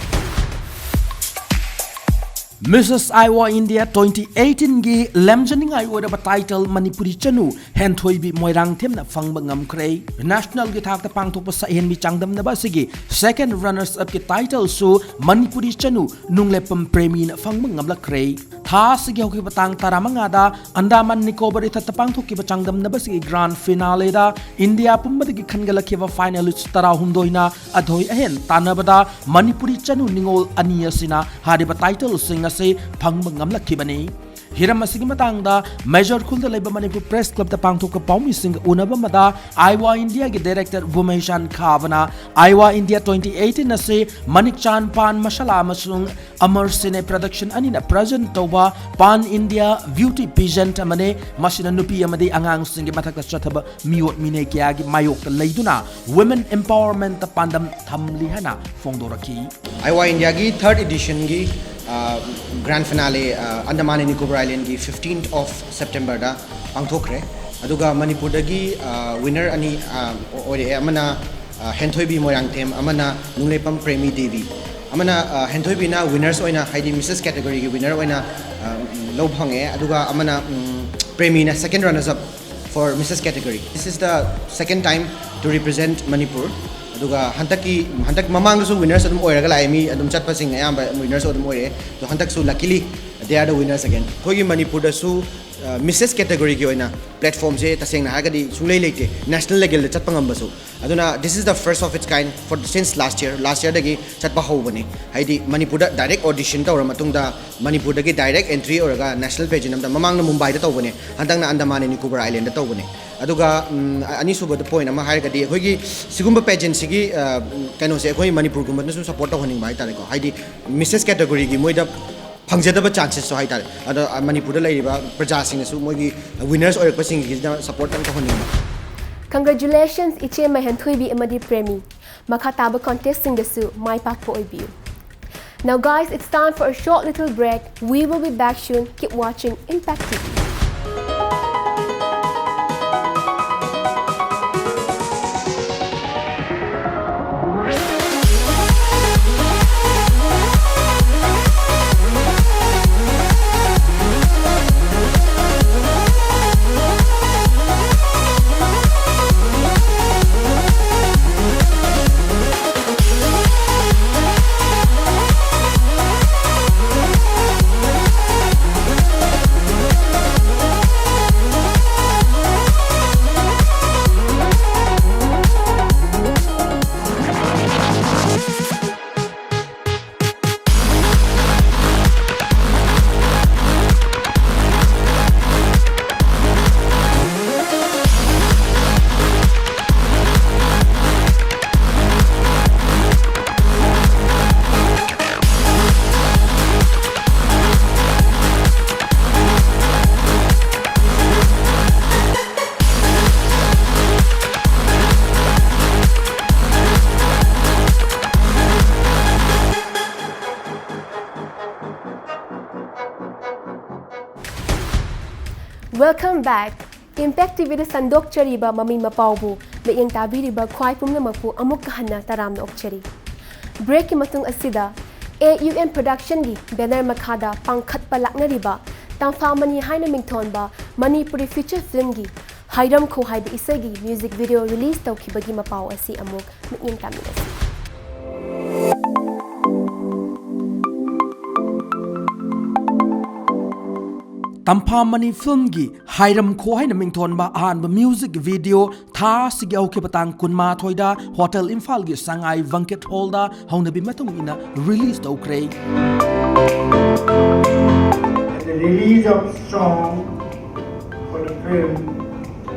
Missus Iowa India twenty eighteenꯒꯤ ꯂꯝꯖꯅꯤꯡꯉꯥꯏ ꯑꯣꯏꯔꯕ title ꯃꯅꯤꯄꯨꯔꯤ ꯆꯅꯨ ꯍꯦꯟꯊꯣꯏꯕꯤ ꯃꯣꯏꯔꯥꯡꯊꯦꯝꯅ ꯐꯪꯕ ꯉꯝꯈ꯭ꯔꯦ꯫ Nationalꯒꯤ ꯊꯥꯛꯇ ꯄꯥꯡꯊꯣꯛꯄ ꯁꯛꯍꯦꯟꯕꯤ ꯆꯥꯡꯗꯝꯅꯕ ꯑꯁꯤꯒꯤ second runners upꯀꯤ titleꯁꯨ ꯃꯅꯤꯄꯨꯔꯤ ꯆꯅꯨ ꯅꯨꯡꯂꯦꯞꯄꯝ ꯄ꯭ꯔꯦꯃꯤꯅ ꯐꯪꯕ ꯉꯝꯂꯛꯈ꯭ꯔꯦ꯫ ꯊꯥ ꯑꯁꯤꯒꯤ ꯍꯧꯈꯤꯕ ꯇꯥꯡ ꯇꯔꯥꯃꯉꯥꯗ ꯑꯟꯗꯥꯃꯥꯟ ꯅꯤꯀꯣꯕꯔ ꯏꯊꯠꯇ ꯄꯥꯡꯊꯣꯛꯈꯤꯕ ꯆꯥꯡꯗꯝꯅꯕ ꯑꯁꯤꯒꯤ grand finaleꯗ ꯏꯟꯗꯤꯌꯥ ꯄꯨꯝꯕꯗꯒꯤ ꯈꯟꯒꯠꯂꯛꯈꯤꯕ finalist ꯇꯔꯥꯍꯨꯝꯗꯣꯏꯅ ꯑꯊꯣꯏ ꯑꯍꯦꯟ ꯇꯥꯟꯅꯕꯗ ꯃꯅꯤꯄꯨꯔꯤ ꯆꯅꯨ ꯅꯤꯉꯣꯜ ꯑꯅꯤ ꯑꯁꯤꯅ ꯍꯥꯏꯔꯤꯕ titleꯁꯤꯡ ꯑꯁꯤ ꯐꯪꯕ ꯉꯝꯂꯛꯈꯤꯕꯅꯤ꯫ ꯍꯤꯔꯝ ꯑꯁꯤꯒꯤ ꯃꯇꯥꯡꯗ ꯃꯦꯖꯣꯔ ꯈꯨꯜꯗ ꯂꯩꯕ ꯃꯅꯤꯄꯨꯔ ꯄ꯭ꯔꯦꯁ ꯀ꯭ꯂꯕꯇ ꯄꯥꯡꯊꯣꯛꯄ ꯄꯥꯎꯃꯤꯁꯤꯡꯒ ꯎꯅꯕ ꯑꯃꯗ Iowa Indiaꯒꯤ director ꯒꯨꯃꯩꯁꯥꯟ ꯈꯥꯕꯅ Iowa India twenty eighteen ꯑꯁꯤ ꯃꯅꯤꯛꯆꯥꯟ ꯄꯥꯟ ꯃꯁꯥꯂꯥ ꯑꯃꯁꯨꯡ ꯑꯃꯔ ꯁꯤꯅꯦ production ꯑꯅꯤꯅ present ꯇꯧꯕ pan India beauty pageant ꯑꯃꯅꯤ꯫ ꯃꯁꯤꯅ ꯅꯨꯄꯤ ꯑꯃꯗꯤ ꯑꯉꯥꯡꯁꯤꯡꯒꯤ ꯃꯊꯛꯇ ꯆꯠꯊꯕ ꯃꯤꯑꯣꯠ ꯃꯤꯅꯩ ꯀꯌꯥꯒꯤ ꯃꯥꯌꯣꯛꯇ ꯂꯩꯗꯨꯅ women empowermentꯇ ꯄꯥꯟꯗꯝ ꯊꯝꯂꯤ ꯍꯥꯏꯅ ꯐꯣꯡꯗꯣꯔꯛꯈꯤ꯫ Iowa Indiaꯒꯤ third editionꯒꯤ grand finale Andaman and Nicobar Islandꯒꯤ fifteenth of Septemberꯗ ꯄꯥꯡꯊꯣꯛꯈ꯭ꯔꯦ꯫ ꯑꯗꯨꯒ ꯃꯅꯤꯄꯨꯔꯗꯒꯤ winner ꯑꯅꯤ ꯑꯣꯏꯔꯛꯑꯦ꯫ ꯑꯃꯅ ꯍꯦꯟꯊꯣꯏꯕꯤ ꯃꯣꯏꯔꯥꯡꯊꯦꯝ, ꯑꯃꯅ ꯅꯨꯡꯂꯦꯞꯄꯝ ꯄ꯭ꯔꯦꯃꯤ ꯗꯦꯕꯤ꯫ ꯑꯃꯅ ꯍꯦꯟꯊꯣꯏꯕꯤꯅ winners ꯑꯣꯏꯅ, ꯍꯥꯏꯗꯤ Missus categoryꯒꯤ winner ꯑꯣꯏꯅ ꯂꯧ ꯐꯪꯉꯦ꯫ ꯑꯗꯨꯒ ꯑꯃꯅ ꯄ꯭ꯔꯦꯃꯤꯅ second runners up For Missus Category, this is the second time to represent Manipur. ꯑꯗꯨꯒ ꯍꯟꯗꯛꯀꯤ ꯍꯟꯗꯛ ꯃꯃꯥꯡꯗꯁꯨ winners ꯑꯗꯨꯝ ꯑꯣꯏꯔꯒ ꯂꯥꯛꯑꯦ, ꯃꯤ ꯑꯗꯨꯝ ꯆꯠꯄꯁꯤꯡ ꯑꯌꯥꯝꯕ winners ꯑꯗꯨꯝ ꯑꯣꯏꯔꯛꯑꯦ꯫ ꯑꯗꯣ ꯍꯟꯗꯛꯁꯨ luckily they are the winners again. ꯑꯩꯈꯣꯏꯒꯤ ꯃꯅꯤꯄꯨꯔꯗꯁꯨ ꯃꯤꯁꯦꯁ ꯀꯦꯇꯒꯣꯔꯤꯒꯤ ꯑꯣꯏꯅ platformꯁꯦ ꯇꯁꯦꯡꯅ ꯍꯥꯏꯔꯒꯗꯤ ꯁꯨꯡꯂꯩ ꯂꯩꯇꯦ, national levelꯗ ꯆꯠꯄ ꯉꯝꯕꯁꯨ꯫ ꯑꯗꯨꯅ this is the first of its kind for since last year. Last yearꯗꯒꯤ ꯆꯠꯄ ꯍꯧꯕꯅꯤ꯫ ꯍꯥꯏꯗꯤ ꯃꯅꯤꯄꯨꯔꯗ direct audition ꯇꯧꯔ ꯃꯇꯨꯡꯗ ꯃꯅꯤꯄꯨꯔꯗꯒꯤ direct entry ꯑꯣꯏꯔꯒ national pageant ꯑꯃꯗ, ꯃꯃꯥꯡꯅ ꯃꯨꯝꯕꯥꯏꯗ ꯇꯧꯕꯅꯦ, ꯍꯟꯗꯛꯅ Andaman and Nicobar Islandꯗ ꯇꯧꯕꯅꯦ꯫ ꯑꯗꯨꯒ ꯎꯝ, ꯑꯅꯤꯁꯨꯕꯗ point ꯑꯃ ꯍꯥꯏꯔꯒꯗꯤ ꯑꯩꯈꯣꯏꯒꯤ ꯁꯤꯒꯨꯝꯕ pageantꯁꯤꯒꯤ ꯀꯩꯅꯣꯁꯦ ꯑꯩꯈꯣꯏ ꯃꯅꯤꯄꯨꯔꯒꯨꯝꯕꯅꯁꯨ support ꯇꯧꯍꯟꯅꯤꯡꯕ ꯍꯥꯏꯇꯥꯔꯦꯀꯣ꯫ ꯍꯥꯏꯗꯤ ꯃꯤꯁꯦꯁ ꯀꯦꯇꯒꯣꯔꯤꯒꯤ ꯃꯣꯏꯗ ꯐꯪꯖꯗꯕ chances ꯁꯨ ꯍꯥꯏꯇꯥꯔꯦ꯫ ꯑꯗꯣ ꯃꯅꯤꯄꯨꯔꯗ ꯂꯩꯔꯤꯕ ꯄ꯭ꯔꯖꯥꯁꯤꯡꯅꯁꯨ ꯃꯣꯏꯒꯤ winners ꯑꯣꯏꯔꯛꯄꯁꯤꯡꯁꯤꯗ support ꯑꯃ ꯇꯧꯍꯟꯅꯤꯡꯕ꯫ Congratulations ꯏꯆꯦ ꯃꯍꯦꯟꯊꯣꯏꯕꯤ ꯑꯃꯗꯤ ꯄ꯭ꯔꯦꯃꯤ꯫ ꯃꯈꯥ ꯇꯥꯕ contestꯁꯤꯡꯗꯁꯨ ꯃꯥꯏ ꯄꯥꯛꯄ ꯑꯣꯏꯕꯤꯌꯨ꯫ Now guys, it's time for a short little break. We will be back soon. Keep watching Impact T V. Welcome back. Impact T V ꯗ ꯁꯟꯗꯣꯛꯆꯔꯤꯕ ꯃꯃꯤ ꯃꯄꯥꯎꯕꯨ ꯃꯤꯠꯌꯦꯡ ꯇꯥꯕꯤꯔꯤꯕ ꯈ꯭ꯋꯥꯏ ꯄꯨꯝꯅꯃꯛꯄꯨ ꯑꯃꯨꯛꯀ ꯍꯟꯅ ꯇꯔꯥꯝꯅ ꯑꯣꯛꯆꯔꯤ꯫ Break ꯀꯤ ꯃꯇꯨꯡ ꯑꯁꯤꯗ A U N Production ꯒꯤ banner ꯃꯈꯥꯗ ꯄꯥꯡꯈꯠꯄ ꯂꯥꯛꯅꯔꯤꯕ ꯇꯝꯐꯥ ꯃꯅꯤ ꯍꯥꯏꯅ ꯃꯤꯡꯊꯣꯟꯕ ꯃꯅꯤꯄꯨꯔꯤ feature film ꯒꯤ ꯍꯥꯏꯔꯝꯈꯣ ꯍꯥꯏꯕ ꯏꯁꯩꯒꯤ music video release ꯇꯧꯈꯤꯕꯒꯤ ꯃꯄꯥꯎ ꯑꯁꯤ ꯑꯃꯨꯛ ꯃꯤꯠꯌꯦꯡ ꯇꯥꯃꯤꯟꯅꯁꯤ꯫ ꯇꯝꯐꯥ ꯃꯅꯤ ꯐꯤꯜꯝꯒꯤ ꯍꯥꯏꯔꯝꯈꯣ ꯍꯥꯏꯅ ꯃꯤꯡꯊꯣꯟꯕ ꯑꯍꯥꯟꯕ music video ꯊꯥ ꯑꯁꯤꯒꯤ ꯍꯧꯈꯤꯕ ꯇꯥꯡ ꯀꯨꯟꯃꯥꯊꯣꯏꯗ ꯍꯣꯇꯦꯜ ꯏꯝꯐꯥꯜꯒꯤ ꯁꯉꯥꯏ ꯕꯪꯀꯦꯠ ꯍꯣꯜꯗ ꯍꯧꯅꯕꯤ ꯃꯇꯨꯡ ꯏꯟꯅ release ꯇꯧꯈ꯭ꯔꯦ꯫ The release of song for the film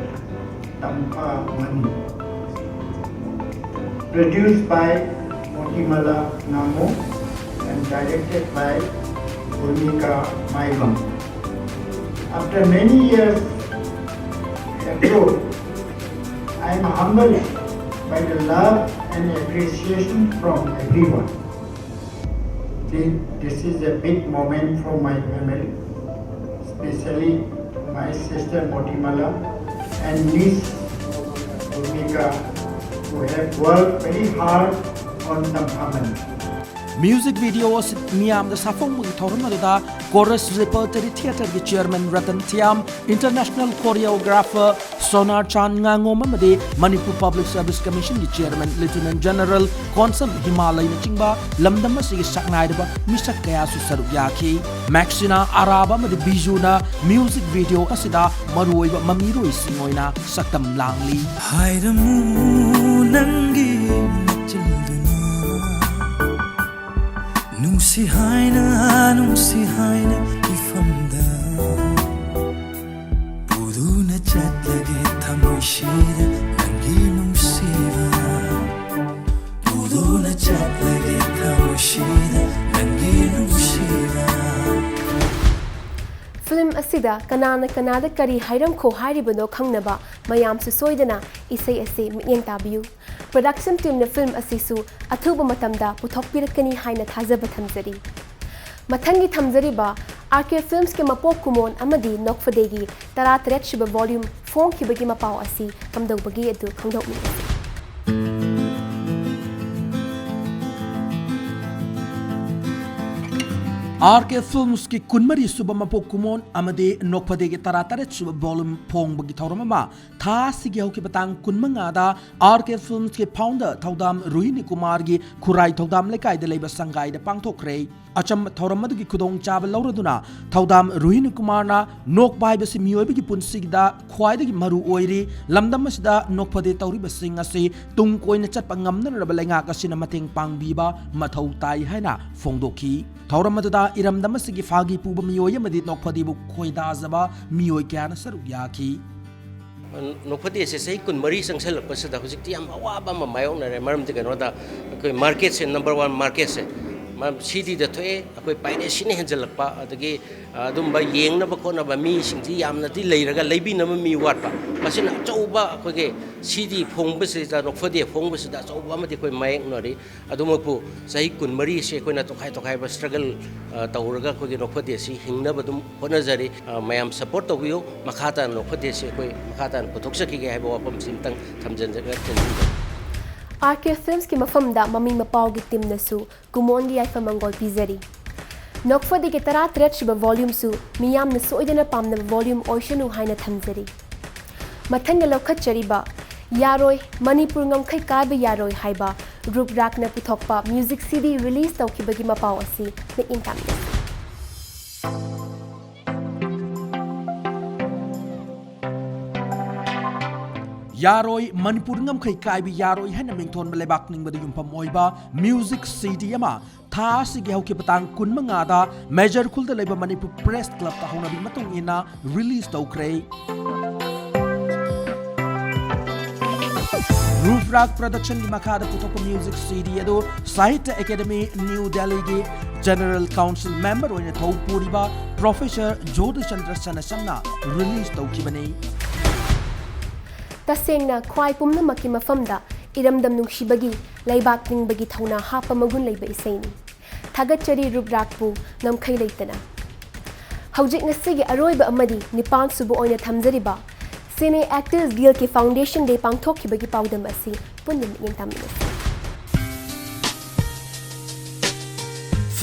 Tampha Mani, produced by Motimala Ngangom and directed by Bhumika Maibang. After many years abroad, I am humbled by the love and appreciation from everyone. Thi- This is a big moment for my family, especially my sister Motimala and niece Bhumika, who have worked very hard on Tampha Mani. Music video ꯑꯁꯤ ꯃꯤꯌꯥꯝꯗ ꯁꯥꯐꯣꯡꯕꯒꯤ ꯊꯧꯔꯝ ꯑꯗꯨꯗ Chorus Repertory Theatreꯒꯤ chairman Ratan ꯊꯤꯌꯥꯝ, international choreographer Sona ꯆꯥꯟ ꯉꯥꯉꯣꯝ ꯑꯃꯗꯤ Manipur Public Service Commissionꯒꯤ chairman Lieutenant General Konsam ꯍꯤꯃꯥꯂꯩꯅꯆꯤꯡꯕ ꯂꯝꯗꯝ ꯑꯁꯤꯒꯤ ꯁꯛꯅꯥꯏꯔꯕ ꯃꯤꯁꯛ ꯀꯌꯥꯁꯨ ꯁꯔꯨꯛ ꯌꯥꯈꯤ꯫ ꯃꯦꯛꯁꯤꯅꯥ ꯑꯔꯥꯕ ꯑꯃꯗꯤ ꯕꯤꯖꯨꯅ music video ꯑꯁꯤꯗ ꯃꯔꯨꯑꯣꯏꯕ ꯃꯃꯤꯔꯣꯏꯁꯤꯡ ꯑꯣꯏꯅ ꯁꯛꯇꯝ ꯂꯥꯡꯂꯤ꯫ ꯍꯥꯏꯔꯝꯃꯨ ꯅꯪꯒꯤ ꯃꯆꯤꯜꯗꯨꯅ ꯅꯨꯡꯁꯤ ꯍꯥꯏꯅ, ꯅꯨꯡꯁꯤ ꯍꯥꯏꯅ ꯏꯐꯝꯗ ꯄꯨꯗꯨꯅ ꯆꯠꯂꯒꯦ ꯊꯃꯣꯏꯁꯤꯗ ꯅꯪꯒꯤ ꯅꯨꯡꯁꯤꯕ꯫ ꯄꯨꯗꯨꯅ ꯆꯠꯂꯒꯦ ꯊꯃꯣꯏꯁꯤꯗ ꯅꯪꯒꯤ ꯅꯨꯡꯁꯤꯕ꯫ ꯐꯤꯜꯝ ꯑꯁꯤꯗ ꯀꯅꯥꯅ ꯀꯅꯥꯗ ꯀꯔꯤ ꯍꯥꯏꯔꯝꯈꯣ ꯍꯥꯏꯔꯤꯕꯅꯣ ꯈꯪꯅꯕ ꯃꯌꯥꯝꯁꯨ ꯁꯣꯏꯗꯅ ꯏꯁꯩ ꯑꯁꯤ ꯃꯤꯠꯌꯦꯡ ꯇꯥꯕꯤꯌꯨ꯫ Production teamꯅ ꯐꯤꯜꯝ ꯑꯁꯤꯁꯨ ꯑꯊꯨꯕ ꯃꯇꯝꯗ ꯄꯨꯊꯣꯛꯄꯤꯔꯛꯀꯅꯤ ꯍꯥꯏꯅ ꯊꯥꯖꯕ ꯊꯝꯖꯔꯤ꯫ ꯃꯊꯪꯒꯤ ꯊꯝꯖꯔꯤꯕ ꯑꯥꯔ ꯀꯦ ꯐꯤꯜꯝꯁꯀꯤ ꯃꯄꯣꯛ ꯀꯨꯝꯑꯣꯟ ꯑꯃꯗꯤ ꯅꯣꯛꯐꯗꯦꯒꯤ ꯇꯔꯥꯇꯔꯦꯠ ꯁꯨꯕ volume ꯐꯣꯡꯈꯤꯕꯒꯤ ꯃꯄꯥꯎ ꯑꯁꯤ ꯀꯝꯗꯧꯕꯒꯦ ꯑꯗꯨ ꯈꯪꯗꯣꯛꯃꯤꯟꯅꯁꯤ꯫ ꯑꯥꯔ ꯀꯦ ꯐꯤꯜꯝꯁꯀꯤ ꯀꯨꯟꯃꯔꯤ ꯁꯨꯕ ꯃꯄꯣꯛ ꯀꯨꯝꯑꯣꯟ ꯑꯃꯗꯤ ꯅꯣꯛꯐꯗꯦꯒꯤ ꯇꯔꯥꯇꯔꯦꯠ ꯁꯨꯕ ꯚꯣꯂꯨꯝ ꯐꯣꯡꯕꯒꯤ ꯊꯧꯔꯝ ꯑꯃ ꯊꯥ ꯑꯁꯤꯒꯤ ꯍꯧꯈꯤꯕ ꯇꯥꯡ ꯀꯨꯟꯃꯉꯥꯗ ꯑꯥꯔ ꯀꯦ ꯐꯤꯜꯝꯁꯀꯤ ꯐꯥꯎꯟꯗꯔ ꯊꯧꯗꯥꯝ ꯔꯣꯍꯤꯅꯤ ꯀꯨꯃꯥꯔꯒꯤ ꯈꯨꯔꯥꯏ ꯊꯧꯗꯥꯝ ꯂꯩꯀꯥꯏꯗ ꯂꯩꯕ ꯁꯪꯒꯥꯏꯗ ꯄꯥꯡꯊꯣꯛꯈ꯭ꯔꯦ꯫ ꯑꯆꯝꯕ ꯊꯧꯔꯝ ꯑꯗꯨꯒꯤ ꯈꯨꯗꯣꯡꯆꯥꯕ ꯂꯧꯔꯗꯨꯅ ꯊꯧꯗꯥꯝ ꯔꯣꯍꯤꯅꯤ ꯀꯨꯃꯥꯔꯅ ꯅꯣꯛꯄ ꯍꯥꯏꯕꯁꯤ ꯃꯤꯑꯣꯏꯕꯒꯤ ꯄꯨꯟꯁꯤꯗ ꯈ꯭ꯋꯥꯏꯗꯒꯤ ꯃꯔꯨ ꯑꯣꯏꯔꯤ꯫ ꯂꯝꯗꯝ ꯑꯁꯤꯗ ꯅꯣꯛꯐꯗꯦ ꯇꯧꯔꯤꯕꯁꯤꯡ ꯑꯁꯤ ꯇꯨꯡ ꯀꯣꯏꯅ ꯆꯠꯄ ꯉꯝꯅꯅꯕ ꯂꯩꯉꯥꯛ ꯑꯁꯤꯅ ꯃꯇꯦꯡ ꯄꯥꯡꯕꯤꯕ ꯃꯊꯧ ꯇꯥꯏ ꯍꯥꯏꯅ ꯐꯣꯡꯗꯣꯛꯈꯤ꯫ ꯊꯧꯔꯝ ꯑꯗꯨꯗ ꯏꯔꯝꯗꯝ ꯑꯁꯤꯒꯤ ꯐꯥꯒꯤ ꯄꯨꯕ ꯃꯤꯑꯣꯏ ꯑꯃꯗꯤ ꯅꯣꯛꯐꯗꯦꯕꯨ ꯈꯣꯏꯗꯥꯖꯕ ꯃꯤꯑꯣꯏ ꯀꯌꯥꯅ ꯁꯔꯨꯛ ꯌꯥꯈꯤ꯫ ꯅꯣꯛꯐꯗꯦꯁꯦ ꯆꯍꯤ ꯀꯨꯟꯃꯔꯤ ꯆꯪꯁꯤꯜꯂꯛꯄꯁꯤꯗ ꯍꯧꯖꯤꯛꯇꯤ ꯌꯥꯝ ꯑꯋꯥꯕ ꯑꯃ ꯃꯥꯌꯣꯛꯅꯔꯦ꯫ ꯃꯔꯝꯗꯤ ꯀꯩꯅꯣꯗ ꯑꯩꯈꯣꯏ ꯃꯥꯔꯀꯦꯠꯁꯦ, ꯅꯝꯕꯔ ꯋꯥꯟ ꯃꯥꯔꯀꯦꯠꯁꯦ ꯁꯤꯗꯤꯗ ꯊꯣꯛꯑꯦ꯫ ꯑꯩꯈꯣꯏ ꯄꯥꯏꯔꯦꯁꯤꯅ ꯍꯦꯟꯖꯜꯂꯛꯄ, ꯑꯗꯒꯤ ꯑꯗꯨꯝꯕ ꯌꯦꯡꯅꯕ ꯈꯣꯠꯅꯕ ꯃꯤꯁꯤꯡꯁꯤ ꯌꯥꯝꯅꯗꯤ ꯂꯩꯔꯒ ꯂꯩꯕꯤꯅꯕ ꯃꯤ ꯋꯥꯠꯄ, ꯃꯁꯤꯅ ꯑꯆꯧꯕ ꯑꯩꯈꯣꯏꯒꯤ ꯁꯤꯗꯤ ꯐꯣꯡꯕꯁꯤꯗ, ꯅꯣꯛꯐꯗꯦ ꯐꯣꯡꯕꯁꯤꯗ ꯑꯆꯧꯕ ꯑꯃꯗꯤ ꯑꯩꯈꯣꯏ ꯃꯥꯌꯣꯛꯅꯔꯤ꯫ ꯑꯗꯨꯃꯛꯄꯨ ꯆꯍꯤ ꯀꯨꯟꯃꯔꯤꯁꯦ ꯑꯩꯈꯣꯏꯅ ꯇꯣꯈꯥꯏ ꯇꯣꯈꯥꯏꯕ ꯁ꯭ꯇ꯭ꯔꯒꯜ ꯇꯧꯔꯒ ꯑꯩꯈꯣꯏꯒꯤ ꯅꯣꯛꯐꯗꯦꯁꯤ ꯍꯤꯡꯅꯕ ꯑꯗꯨꯝ ꯍꯣꯠꯅꯖꯔꯤ꯫ ꯃꯌꯥꯝ ꯁꯄꯣꯔꯠ ꯇꯧꯕꯤꯌꯨ꯫ ꯃꯈꯥ ꯇꯥꯅ ꯅꯣꯛꯐꯗꯦꯁꯤ ꯑꯩꯈꯣꯏ ꯃꯈꯥ ꯇꯥꯅ ꯄꯨꯊꯣꯛꯆꯈꯤꯒꯦ ꯍꯥꯏꯕ ꯋꯥꯐꯝꯁꯤ ꯑꯃꯇꯪ ꯊꯝꯖꯟꯖ- ꯊꯝꯖꯟꯖꯒꯦ꯫ ꯑꯥꯔ ꯀꯦ ꯐꯤꯜꯝꯁꯀꯤ ꯃꯐꯝꯗ ꯃꯃꯤꯡ ꯃꯄꯥꯎꯒꯤ ꯇꯤꯝꯅꯁꯨ ꯀꯨꯃꯣꯟꯒꯤ ꯌꯥꯏꯐ ꯃꯪꯒꯣꯜ ꯄꯤꯖꯔꯤ꯫ ꯅꯣꯛꯐꯗꯦꯒꯤ ꯇꯔꯥ ꯇꯔꯦꯠ ꯁꯨꯕ ꯚꯣꯂ꯭ꯌꯨꯝꯁꯨ ꯃꯤꯌꯥꯝꯅ ꯁꯣꯏꯗꯅ ꯄꯥꯝꯅꯕ ꯚꯣꯂ꯭ꯌꯨꯝ ꯑꯣꯏꯁꯅꯨ ꯍꯥꯏꯅ ꯊꯝꯖꯔꯤ꯫ ꯃꯊꯪꯗ ꯂꯧꯈꯠꯆꯔꯤꯕ ꯌꯥꯔꯣꯏ, ꯃꯅꯤꯄꯨꯔ ꯉꯝꯈꯩ ꯀꯥꯏꯕ ꯌꯥꯔꯣꯏ ꯍꯥꯏꯕ ꯔꯨꯞ ꯔꯥꯛꯅ ꯄꯨꯊꯣꯛꯄ ꯃ꯭ꯌꯨꯖꯤꯛ ꯁꯤꯗꯤ ꯔꯤꯂꯤꯖ ꯇꯧꯈꯤꯕꯒꯤ ꯃꯄꯥꯎ ꯑꯁꯤ ꯃꯤꯠꯌꯦꯡ ꯇꯥꯃꯤꯟꯅꯁꯤ꯫ ꯌꯥꯔꯣꯏ, ꯃꯅꯤꯄꯨꯔ ꯉꯝꯈꯩ ꯀꯥꯏꯕ ꯌꯥꯔꯣꯏ ꯍꯥꯏꯅ ꯃꯤꯡꯊꯣꯟꯕ ꯂꯩꯕꯥꯛ ꯅꯤꯡꯕꯗ ꯌꯨꯝꯐꯝ ꯑꯣꯏꯕ ꯃ꯭ꯌꯨꯖꯤꯛ ꯁꯤꯗꯤ ꯑꯃ ꯊꯥ ꯑꯁꯤꯒꯤ ꯍꯧꯈꯤꯕ ꯇꯥꯡ ꯀꯨꯟꯃꯉꯥꯗ ꯃꯦꯖꯔ ꯈꯨꯜꯗ ꯂꯩꯕ ꯃꯅꯤꯄꯨꯔ ꯄ꯭ꯔꯦꯁ ꯀ꯭ꯂꯕꯇ ꯍꯧꯅꯕꯤ ꯃꯇꯨꯡ ꯏꯟꯅ ꯔꯤꯂꯤꯖ ꯇꯧꯈ꯭ꯔꯦ꯫ ꯔꯨꯞ ꯔꯥꯛ ꯄ꯭ꯔꯗꯛꯁꯟꯒꯤ ꯃꯈꯥꯗ ꯄꯨꯊꯣꯛꯄ ꯃ꯭ꯌꯨꯖꯤꯛ ꯁꯤꯗꯤ ꯑꯗꯨ ꯁꯥꯍꯤꯇ꯭ꯌ ꯑꯦꯀꯥꯗꯃꯤ ꯅ꯭ꯌꯨ ꯗꯦꯜꯂꯤꯒꯤ ꯖꯦꯅꯔꯦꯜ ꯀꯥꯎꯟꯁꯤꯜ ꯃꯦꯝꯕꯔ ꯑꯣꯏꯅ ꯊꯧ ꯄꯨꯔꯤꯕ ꯄ꯭ꯔꯣꯐꯦꯁꯔ ꯖꯣꯙꯤꯆꯟꯗ꯭ꯔ ꯁꯅꯥꯁꯝꯅ ꯔꯤꯂꯤꯖ ꯇꯧꯈꯤꯕꯅꯤ꯫ ꯇꯁꯦꯡꯅ ꯈ꯭ꯋꯥꯏ ꯄꯨꯝꯅꯃꯛꯀꯤ ꯃꯐꯝꯗ ꯏꯔꯝꯗꯝ ꯅꯨꯡꯁꯤꯕꯒꯤ, ꯂꯩꯕꯥꯛ ꯅꯤꯡꯕꯒꯤ ꯊꯧꯅꯥ ꯍꯥꯞꯄ ꯃꯒꯨꯟ ꯂꯩꯕ ꯏꯁꯩꯅꯤ꯫ ꯊꯥꯒꯠꯆꯔꯤ ꯔꯨꯞ ꯔꯥꯛꯄꯨ ꯉꯝꯈꯩ ꯂꯩꯇꯅ꯫ ꯍꯧꯖꯤꯛ ꯉꯁꯤꯒꯤ ꯑꯔꯣꯏꯕ ꯑꯃꯗꯤ ꯅꯤꯄꯥꯟ ꯁꯨꯕ ꯑꯣꯏꯅ ꯊꯝꯖꯔꯤꯕ ꯁꯤꯅꯦ ꯑꯦꯛꯇꯔꯁ ꯒꯤꯜꯒꯤ ꯐꯥꯎꯟꯗꯦꯁꯟ ꯗꯦ ꯄꯥꯡꯊꯣꯛꯈꯤꯕꯒꯤ ꯄꯥꯎꯗꯝ ꯑꯁꯤ ꯄꯨꯟꯅ ꯃꯤꯠꯌꯦꯡ ꯇꯥꯃꯤꯟꯅꯁꯤ꯫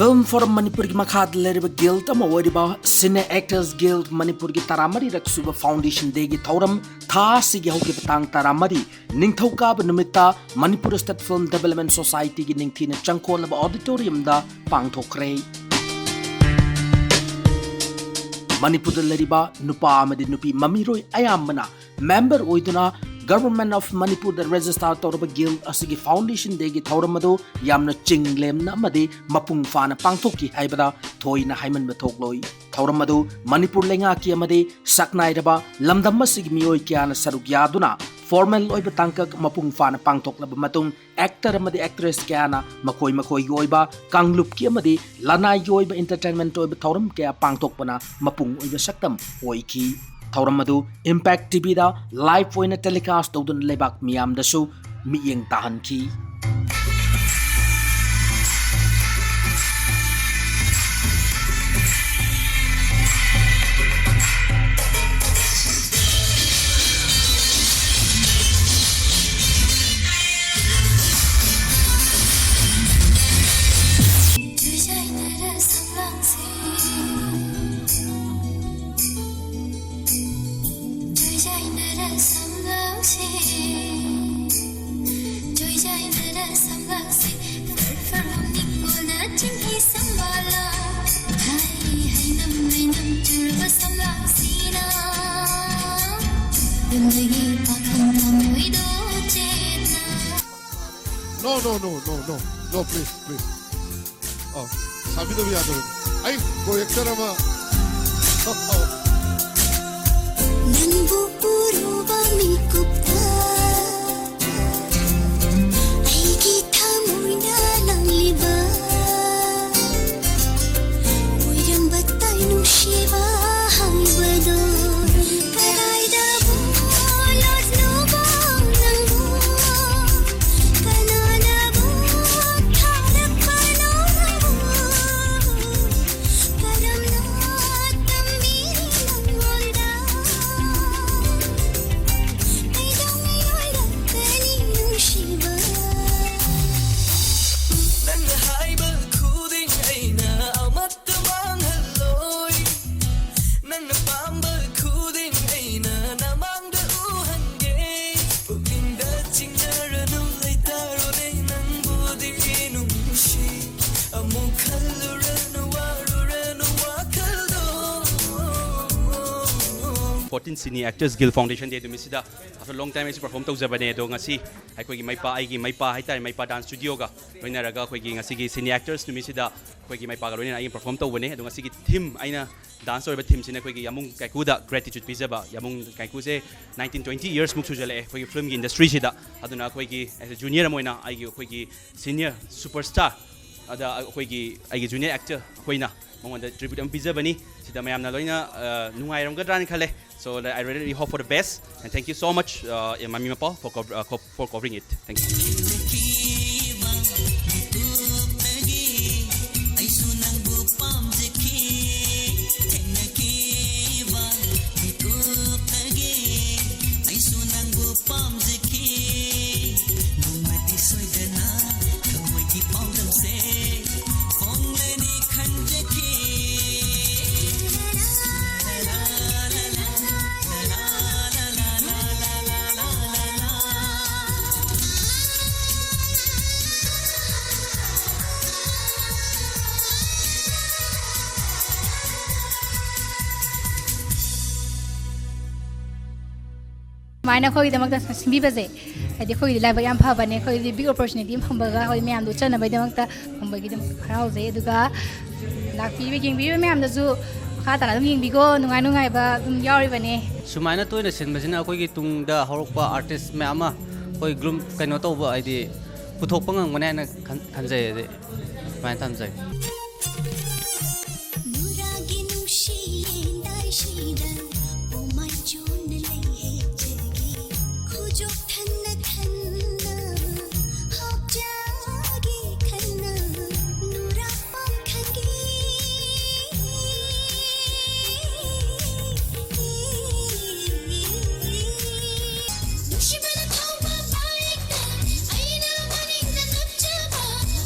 Film Forum ꯃꯅꯤꯄꯨꯔꯒꯤ ꯃꯈꯥꯗ ꯂꯩꯔꯤꯕ guild ꯑꯃ ꯑꯣꯏꯔꯤꯕ Cine Actors Guild ꯃꯅꯤꯄꯨꯔꯒꯤ ꯇꯔꯥꯃꯔꯤꯔꯛ ꯁꯨꯕ Foundation Dayꯒꯤ ꯊꯧꯔꯝ ꯊꯥ ꯑꯁꯤꯒꯤ ꯍꯧꯈꯤꯕ ꯇꯥꯡ ꯇꯔꯥꯃꯔꯤ ꯅꯤꯡꯊꯧꯀꯥꯕ ꯅꯨꯃꯤꯠꯇ Manipur State Film Development Societyꯒꯤ ꯅꯤꯡꯊꯤꯅ ꯆꯪꯈꯣꯜꯂꯕ auditoriumꯗ ꯄꯥꯡꯊꯣꯛꯈ꯭ꯔꯦ꯫ ꯃꯅꯤꯄꯨꯔꯗ ꯂꯩꯔꯤꯕ ꯅꯨꯄꯥ ꯑꯃꯗꯤ ꯅꯨꯄꯤ ꯃꯃꯤꯔꯣꯏ ꯑꯌꯥꯝꯕꯅ member ꯑꯣꯏꯗꯨꯅ Government of Manipurꯗ register ꯇꯧꯔꯕ guild ꯑꯁꯤꯒꯤ Foundation Dayꯒꯤ ꯊꯧꯔꯝ ꯑꯗꯨ ꯌꯥꯝꯅ ꯆꯤꯡꯂꯦꯝꯅ ꯑꯃꯗꯤ ꯃꯄꯨꯡ ꯐꯥꯅ ꯄꯥꯡꯊꯣꯛꯈꯤ ꯍꯥꯏꯕꯗ ꯊꯣꯏꯅ ꯍꯥꯏꯃꯟꯕ ꯊꯣꯛꯂꯣꯏ꯫ ꯊꯧꯔꯝ ꯑꯗꯨ ꯃꯅꯤꯄꯨꯔ ꯂꯩꯉꯥꯛꯀꯤ ꯑꯃꯗꯤ ꯁꯛꯅꯥꯏꯔꯕ ꯂꯝꯗꯝ ꯑꯁꯤꯒꯤ ꯃꯤꯑꯣꯏ ꯀꯌꯥꯅ ꯁꯔꯨꯛ ꯌꯥꯗꯨꯅ formal ꯑꯣꯏꯕ ꯇꯥꯡꯀꯛ ꯃꯄꯨꯡ ꯐꯥꯅ ꯄꯥꯡꯊꯣꯛꯂꯕ ꯃꯇꯨꯡ, actor ꯑꯃꯗꯤ actress ꯀꯌꯥꯅ ꯃꯈꯣꯏ ꯃꯈꯣꯏꯒꯤ ꯑꯣꯏꯕ ꯀꯥꯡꯂꯨꯞꯀꯤ ꯑꯃꯗꯤ ꯂꯅꯥꯏꯒꯤ ꯑꯣꯏꯕ entertainment ꯑꯣꯏꯕ ꯊꯧꯔꯝ ꯀꯌꯥ ꯄꯥꯡꯊꯣꯛꯄꯅ ꯃꯄꯨꯡ ꯑꯣꯏꯕ ꯁꯛꯇꯝ ꯑꯣꯏꯈꯤ꯫ ꯊꯧꯔꯝ ꯑꯗꯨ Impact TVꯗ live ꯑꯣꯏꯅ telecast ꯇꯧꯗꯨꯅ ꯂꯩꯕꯥꯛ ꯃꯤꯌꯥꯝꯗꯁꯨ ꯃꯤꯠꯌꯦꯡ ꯇꯥꯍꯟꯈꯤ꯫ No, no, no, no, no, no, please, please. ꯑꯣ, ꯁꯥꯕꯤꯗꯕ ꯌꯥꯗꯕꯅꯤ꯫ ꯑꯩ projector ꯑꯃ꯫ ꯅꯪꯕꯨ ꯎꯔꯨꯕ ꯃꯤꯀꯨꯞꯇ ꯑꯩꯒꯤ ꯊꯃꯣꯏꯅ ꯂꯪꯂꯤꯕ ꯑꯣꯏꯔꯝꯕ ꯇꯥꯏ ꯅꯨꯡꯁꯤꯕ ꯍꯥꯏꯕꯗꯣ꯫ ꯀꯗꯥꯏꯗꯕꯨ ꯂꯣꯠꯂꯨꯕ ꯅꯪꯕꯨ? ꯀꯅꯥꯅꯕꯨ ꯊꯥꯔꯛꯄꯅꯣ ꯅꯪꯕꯨ? ꯀꯔꯝꯅ ꯇꯝꯕꯤ ꯅꯪꯉꯣꯟꯗ? ꯀꯩꯗꯧꯉꯩ fourteen Cine Actors Guild Foundation Day ꯅꯨꯃꯤꯠꯁꯤꯗ after long time ꯑꯩꯁꯨ perform ꯇꯧꯖꯕꯅꯦ꯫ ꯑꯗꯣ ꯉꯁꯤ ꯑꯩꯈꯣꯏꯒꯤ ꯃꯩꯄꯥ, ꯑꯩꯒꯤ ꯃꯩꯄꯥ ꯍꯥꯏꯇꯥꯔꯦ, ꯃꯩꯄꯥ dance studio ꯒ ꯂꯣꯏꯅꯔꯒ ꯑꯩꯈꯣꯏꯒꯤ ꯉꯁꯤꯒꯤ Cine Actors ꯅꯨꯃꯤꯠꯁꯤꯗ ꯑꯩꯈꯣꯏꯒꯤ ꯃꯩꯄꯥꯒ ꯂꯣꯏꯅꯅ ꯑꯩꯅ perform ꯇꯧꯕꯅꯦ꯫ ꯑꯗꯣ ꯉꯁꯤꯒꯤ theme, ꯑꯩꯅ dance ꯇꯧꯔꯤꯕ theme ꯁꯤꯅ ꯑꯩꯈꯣꯏꯒꯤ ꯌꯥꯃꯨꯡ ꯀꯥꯏꯀꯨꯗ gratitude ꯄꯤꯖꯕ꯫ ꯌꯥꯃꯨꯡ ꯀꯥꯏꯀꯨꯁꯦ nineteen twenty years ꯃꯨꯛ ꯁꯨꯖꯜꯂꯛꯑꯦ ꯑꯩꯈꯣꯏꯒꯤ film ꯒꯤ industry ꯁꯤꯗ꯫ ꯑꯗꯨꯅ ꯑꯩꯈꯣꯏꯒꯤ as a junior ꯑꯃ ꯑꯣꯏꯅ ꯑꯩꯒꯤ, ꯑꯩꯈꯣꯏꯒꯤ senior superstar, ꯑꯗ ꯑꯩꯈꯣꯏꯒꯤ, ꯑꯩꯒꯤ junior actor ꯑꯩꯈꯣꯏꯅ ꯃꯉꯣꯟꯗ tribute ꯑꯃ ꯄꯤꯖꯕꯅꯤ꯫ ꯁꯤꯗ ꯃꯌꯥꯝꯅ ꯂꯣꯏꯅ, ꯑ, ꯅꯨꯡꯉꯥꯏꯔꯝꯒꯗ꯭ꯔꯥꯅ ꯈꯜꯂꯦ꯫ So I really hope for the best and thank you so much, uh, Mami Mapao, for cov-, uh, co-, for covering it. Thank you. ꯁꯨꯃꯥꯏꯅ ꯑꯩꯈꯣꯏꯒꯤꯗꯃꯛꯇ ꯁꯤꯟꯕꯤꯕꯁꯦ, ꯍꯥꯏꯗꯤ ꯑꯩꯈꯣꯏꯒꯤꯗꯤ ꯂꯥꯏꯕꯛ ꯌꯥꯝ ꯐꯕꯅꯦ, ꯑꯩꯈꯣꯏꯗꯤ big opportunity ꯑꯃ ꯐꯪꯕꯒ ꯑꯩꯈꯣꯏ ꯃꯌꯥꯝꯗ ꯎꯠꯆꯅꯕꯒꯤꯗꯃꯛꯇ ꯐꯪꯕꯒꯤꯗꯃꯛ ꯍꯔꯥꯎꯖꯩ꯫ ꯑꯗꯨꯒ ꯂꯥꯛꯄꯤꯕ, ꯌꯦꯡꯕꯤꯔꯤꯕ ꯃꯌꯥꯝꯗꯁꯨ ꯃꯈꯥ ꯇꯥꯅ ꯑꯗꯨꯝ ꯌꯦꯡꯕꯤꯀꯣ, ꯅꯨꯡꯉꯥꯏ ꯅꯨꯡꯉꯥꯏꯕ ꯑꯗꯨꯝ ꯌꯥꯎꯔꯤꯕꯅꯦ꯫ ꯁꯨꯃꯥꯏꯅ ꯇꯣꯏꯅ ꯁꯤꯟꯕꯁꯤꯅ ꯑꯩꯈꯣꯏꯒꯤ ꯇꯨꯡꯗ ꯍꯧꯔꯛꯄ artist ꯃꯌꯥꯝ ꯑꯃ ꯑꯩꯈꯣꯏ groom, ꯀꯩꯅꯣ ꯇꯧꯕ, ꯍꯥꯏꯗꯤ ꯄꯨꯊꯣꯛꯄ ꯉꯝꯒꯅꯤ ꯍꯥꯏꯅ ꯈꯟ-, ꯈꯟꯖꯩ꯫ ꯍꯥꯏꯗꯤ ꯁꯨꯃꯥꯏꯅ ꯊꯝꯖꯒꯦ꯫ ꯅꯨꯔꯥꯒꯤ ꯅꯨꯡꯁꯤ ꯌꯦꯟꯗꯥꯏꯁꯤꯗ ꯄꯣꯃꯥꯏ ꯆꯣꯟꯅ ꯂꯩ ꯍꯦꯛꯆꯒꯦ꯫ ꯈꯨꯖꯣꯛ ꯊꯟꯅ ꯊꯟꯅ ꯍꯥꯞꯆꯒꯦ ꯈꯟꯅ ꯅꯨꯔꯥ ꯄꯥꯝꯈꯒꯦ꯫ ꯅꯨꯡꯁꯤꯕꯅ ꯊꯧꯕ bike ꯇ ꯑꯩꯅ ꯃꯅꯤꯡꯗ ꯅꯞꯆꯕ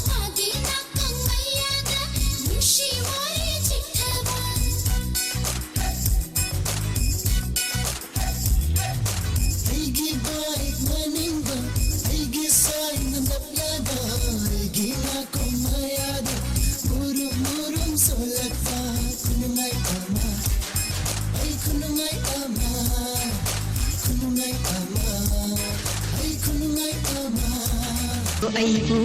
ꯃꯥꯒꯤ ꯅꯥꯀꯣꯡ ꯃꯌꯥꯗ ꯑꯩꯕꯨ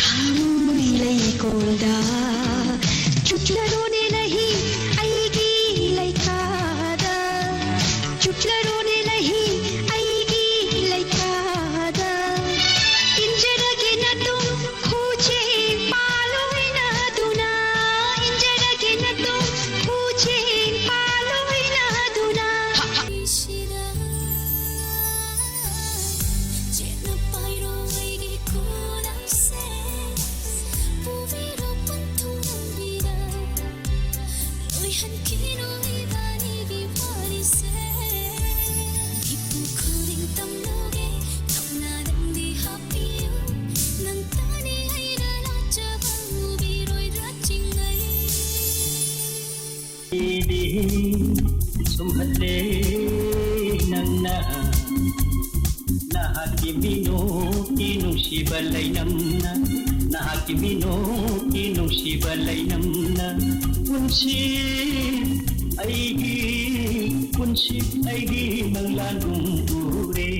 ꯊꯥꯔꯨ ꯃꯩ ꯂꯩꯀꯣꯜꯗ ꯆꯨꯞꯂꯔꯣꯅꯦ ꯅꯍꯤ ꯑꯩꯒꯤ ꯂꯩꯀꯥꯗ ꯆꯨꯞꯂꯔꯣꯅꯦ ꯅꯍꯤ ꯑꯩꯒꯤ ꯂꯩꯀꯥꯗ ꯏꯟꯖꯔꯒꯦ ꯅꯇꯨꯝ ꯈꯨꯖꯦꯡ ꯄꯥꯜꯂꯣꯏꯅꯗꯨꯅ ꯏꯟꯖꯔꯒꯦ ꯅꯇꯨꯝ ꯈꯨꯖꯦꯡ ꯄꯥꯜꯂꯣꯏꯅꯗꯨꯅ ꯆꯦꯠꯅ ꯄꯥꯏꯔꯣ ꯑꯩꯒꯤ ꯈꯨꯗꯝꯁꯦ ꯄꯨꯕꯤꯔꯣ ꯄꯟꯊꯨꯡ ꯂꯝꯕꯤꯗ ꯂꯣꯏꯍꯟꯈꯤꯅꯨ ꯏꯕꯥꯅꯤꯒꯤ ꯋꯥꯔꯤꯁꯦ ꯃꯤꯄꯨꯝ ꯈꯨꯗꯤꯡ ꯇꯝꯂꯨꯒꯦ ꯊꯧꯅꯥ ꯅꯪꯗꯤ ꯍꯥꯞꯄꯤꯌꯨ ꯅꯪ ꯇꯥꯅꯤ ꯑꯩꯅ ꯂꯥꯠꯆꯕ ꯎꯕꯤꯔꯣꯏꯗ꯭ꯔꯥ ꯆꯤꯡꯂꯩ ꯑꯩꯗꯤ ꯁꯨꯝꯍꯠꯂꯦ ꯅꯪꯅ ꯅꯍꯥꯛꯀꯤ ꯃꯤꯅꯣꯛꯀꯤ ꯅꯨꯡꯁꯤꯕ ꯂꯩꯅꯝꯅ ꯅꯍꯥꯛꯀꯤ ꯃꯤꯅꯣꯛꯀꯤ ꯅꯨꯡꯁꯤꯕ ꯂꯩꯅꯝꯅ ꯄꯨꯟꯁꯤ ꯑꯩꯒꯤ ꯄꯨꯟꯁꯤ ꯑꯩꯒꯤ ꯃꯪꯂꯥꯟꯒꯨꯝ ꯎꯔꯦ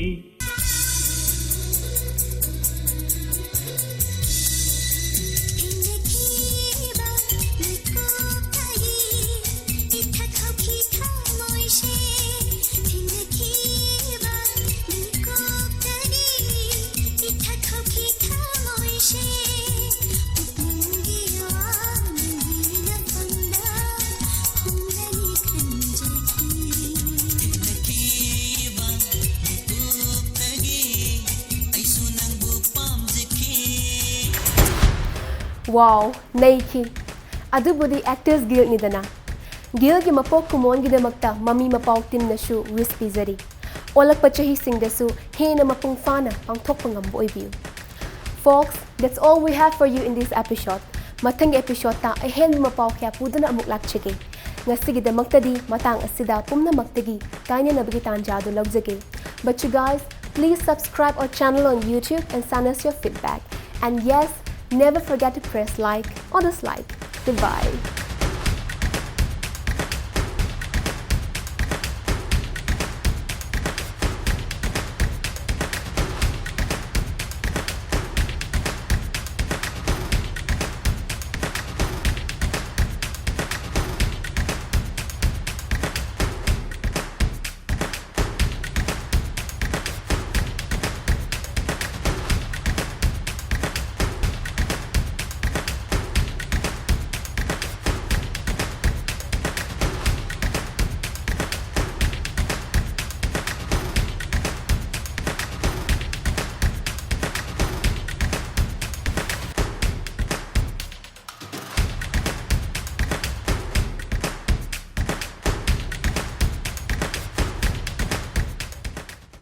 Wow, ꯅꯩꯈꯤ꯫ ꯑꯗꯨꯕꯨꯗꯤ Actors Guildꯅꯤꯗꯅ꯫ Guildꯒꯤ ꯃꯄꯣꯛ ꯀꯨꯝꯑꯣꯟꯒꯤꯗꯃꯛꯇ ꯃꯃꯤ ꯃꯄꯥꯎ teamꯅꯁꯨ wish ꯄꯤꯖꯔꯤ꯫ ꯑꯣꯜꯂꯛꯄ ꯆꯍꯤꯁꯤꯡꯗꯁꯨ ꯍꯦꯟꯅ ꯃꯄꯨꯡ ꯐꯥꯅ ꯄꯥꯡꯊꯣꯛꯄ ꯉꯝꯕ ꯑꯣꯏꯕꯤꯌꯨ꯫ Folks, that's all we have for you in this episode. ꯃꯊꯪꯒꯤ episodeꯇ ꯑꯍꯦꯟꯕ ꯃꯄꯥꯎ ꯀꯌꯥ ꯄꯨꯗꯨꯅ ꯑꯃꯨꯛ ꯂꯥꯛꯆꯒꯦ꯫ ꯉꯁꯤꯒꯤꯗꯃꯛꯇꯗꯤ ꯃꯇꯥꯡ ꯑꯁꯤꯗ ꯄꯨꯝꯅꯃꯛꯇꯒꯤ ꯀꯥꯏꯅꯅꯕꯒꯤ ꯇꯥꯟꯖꯥꯗꯨ ꯂꯧꯖꯒꯦ꯫ But you guys, please subscribe our channel on YouTube and send us your feedback. And yes, never forget to press like or dislike. Goodbye.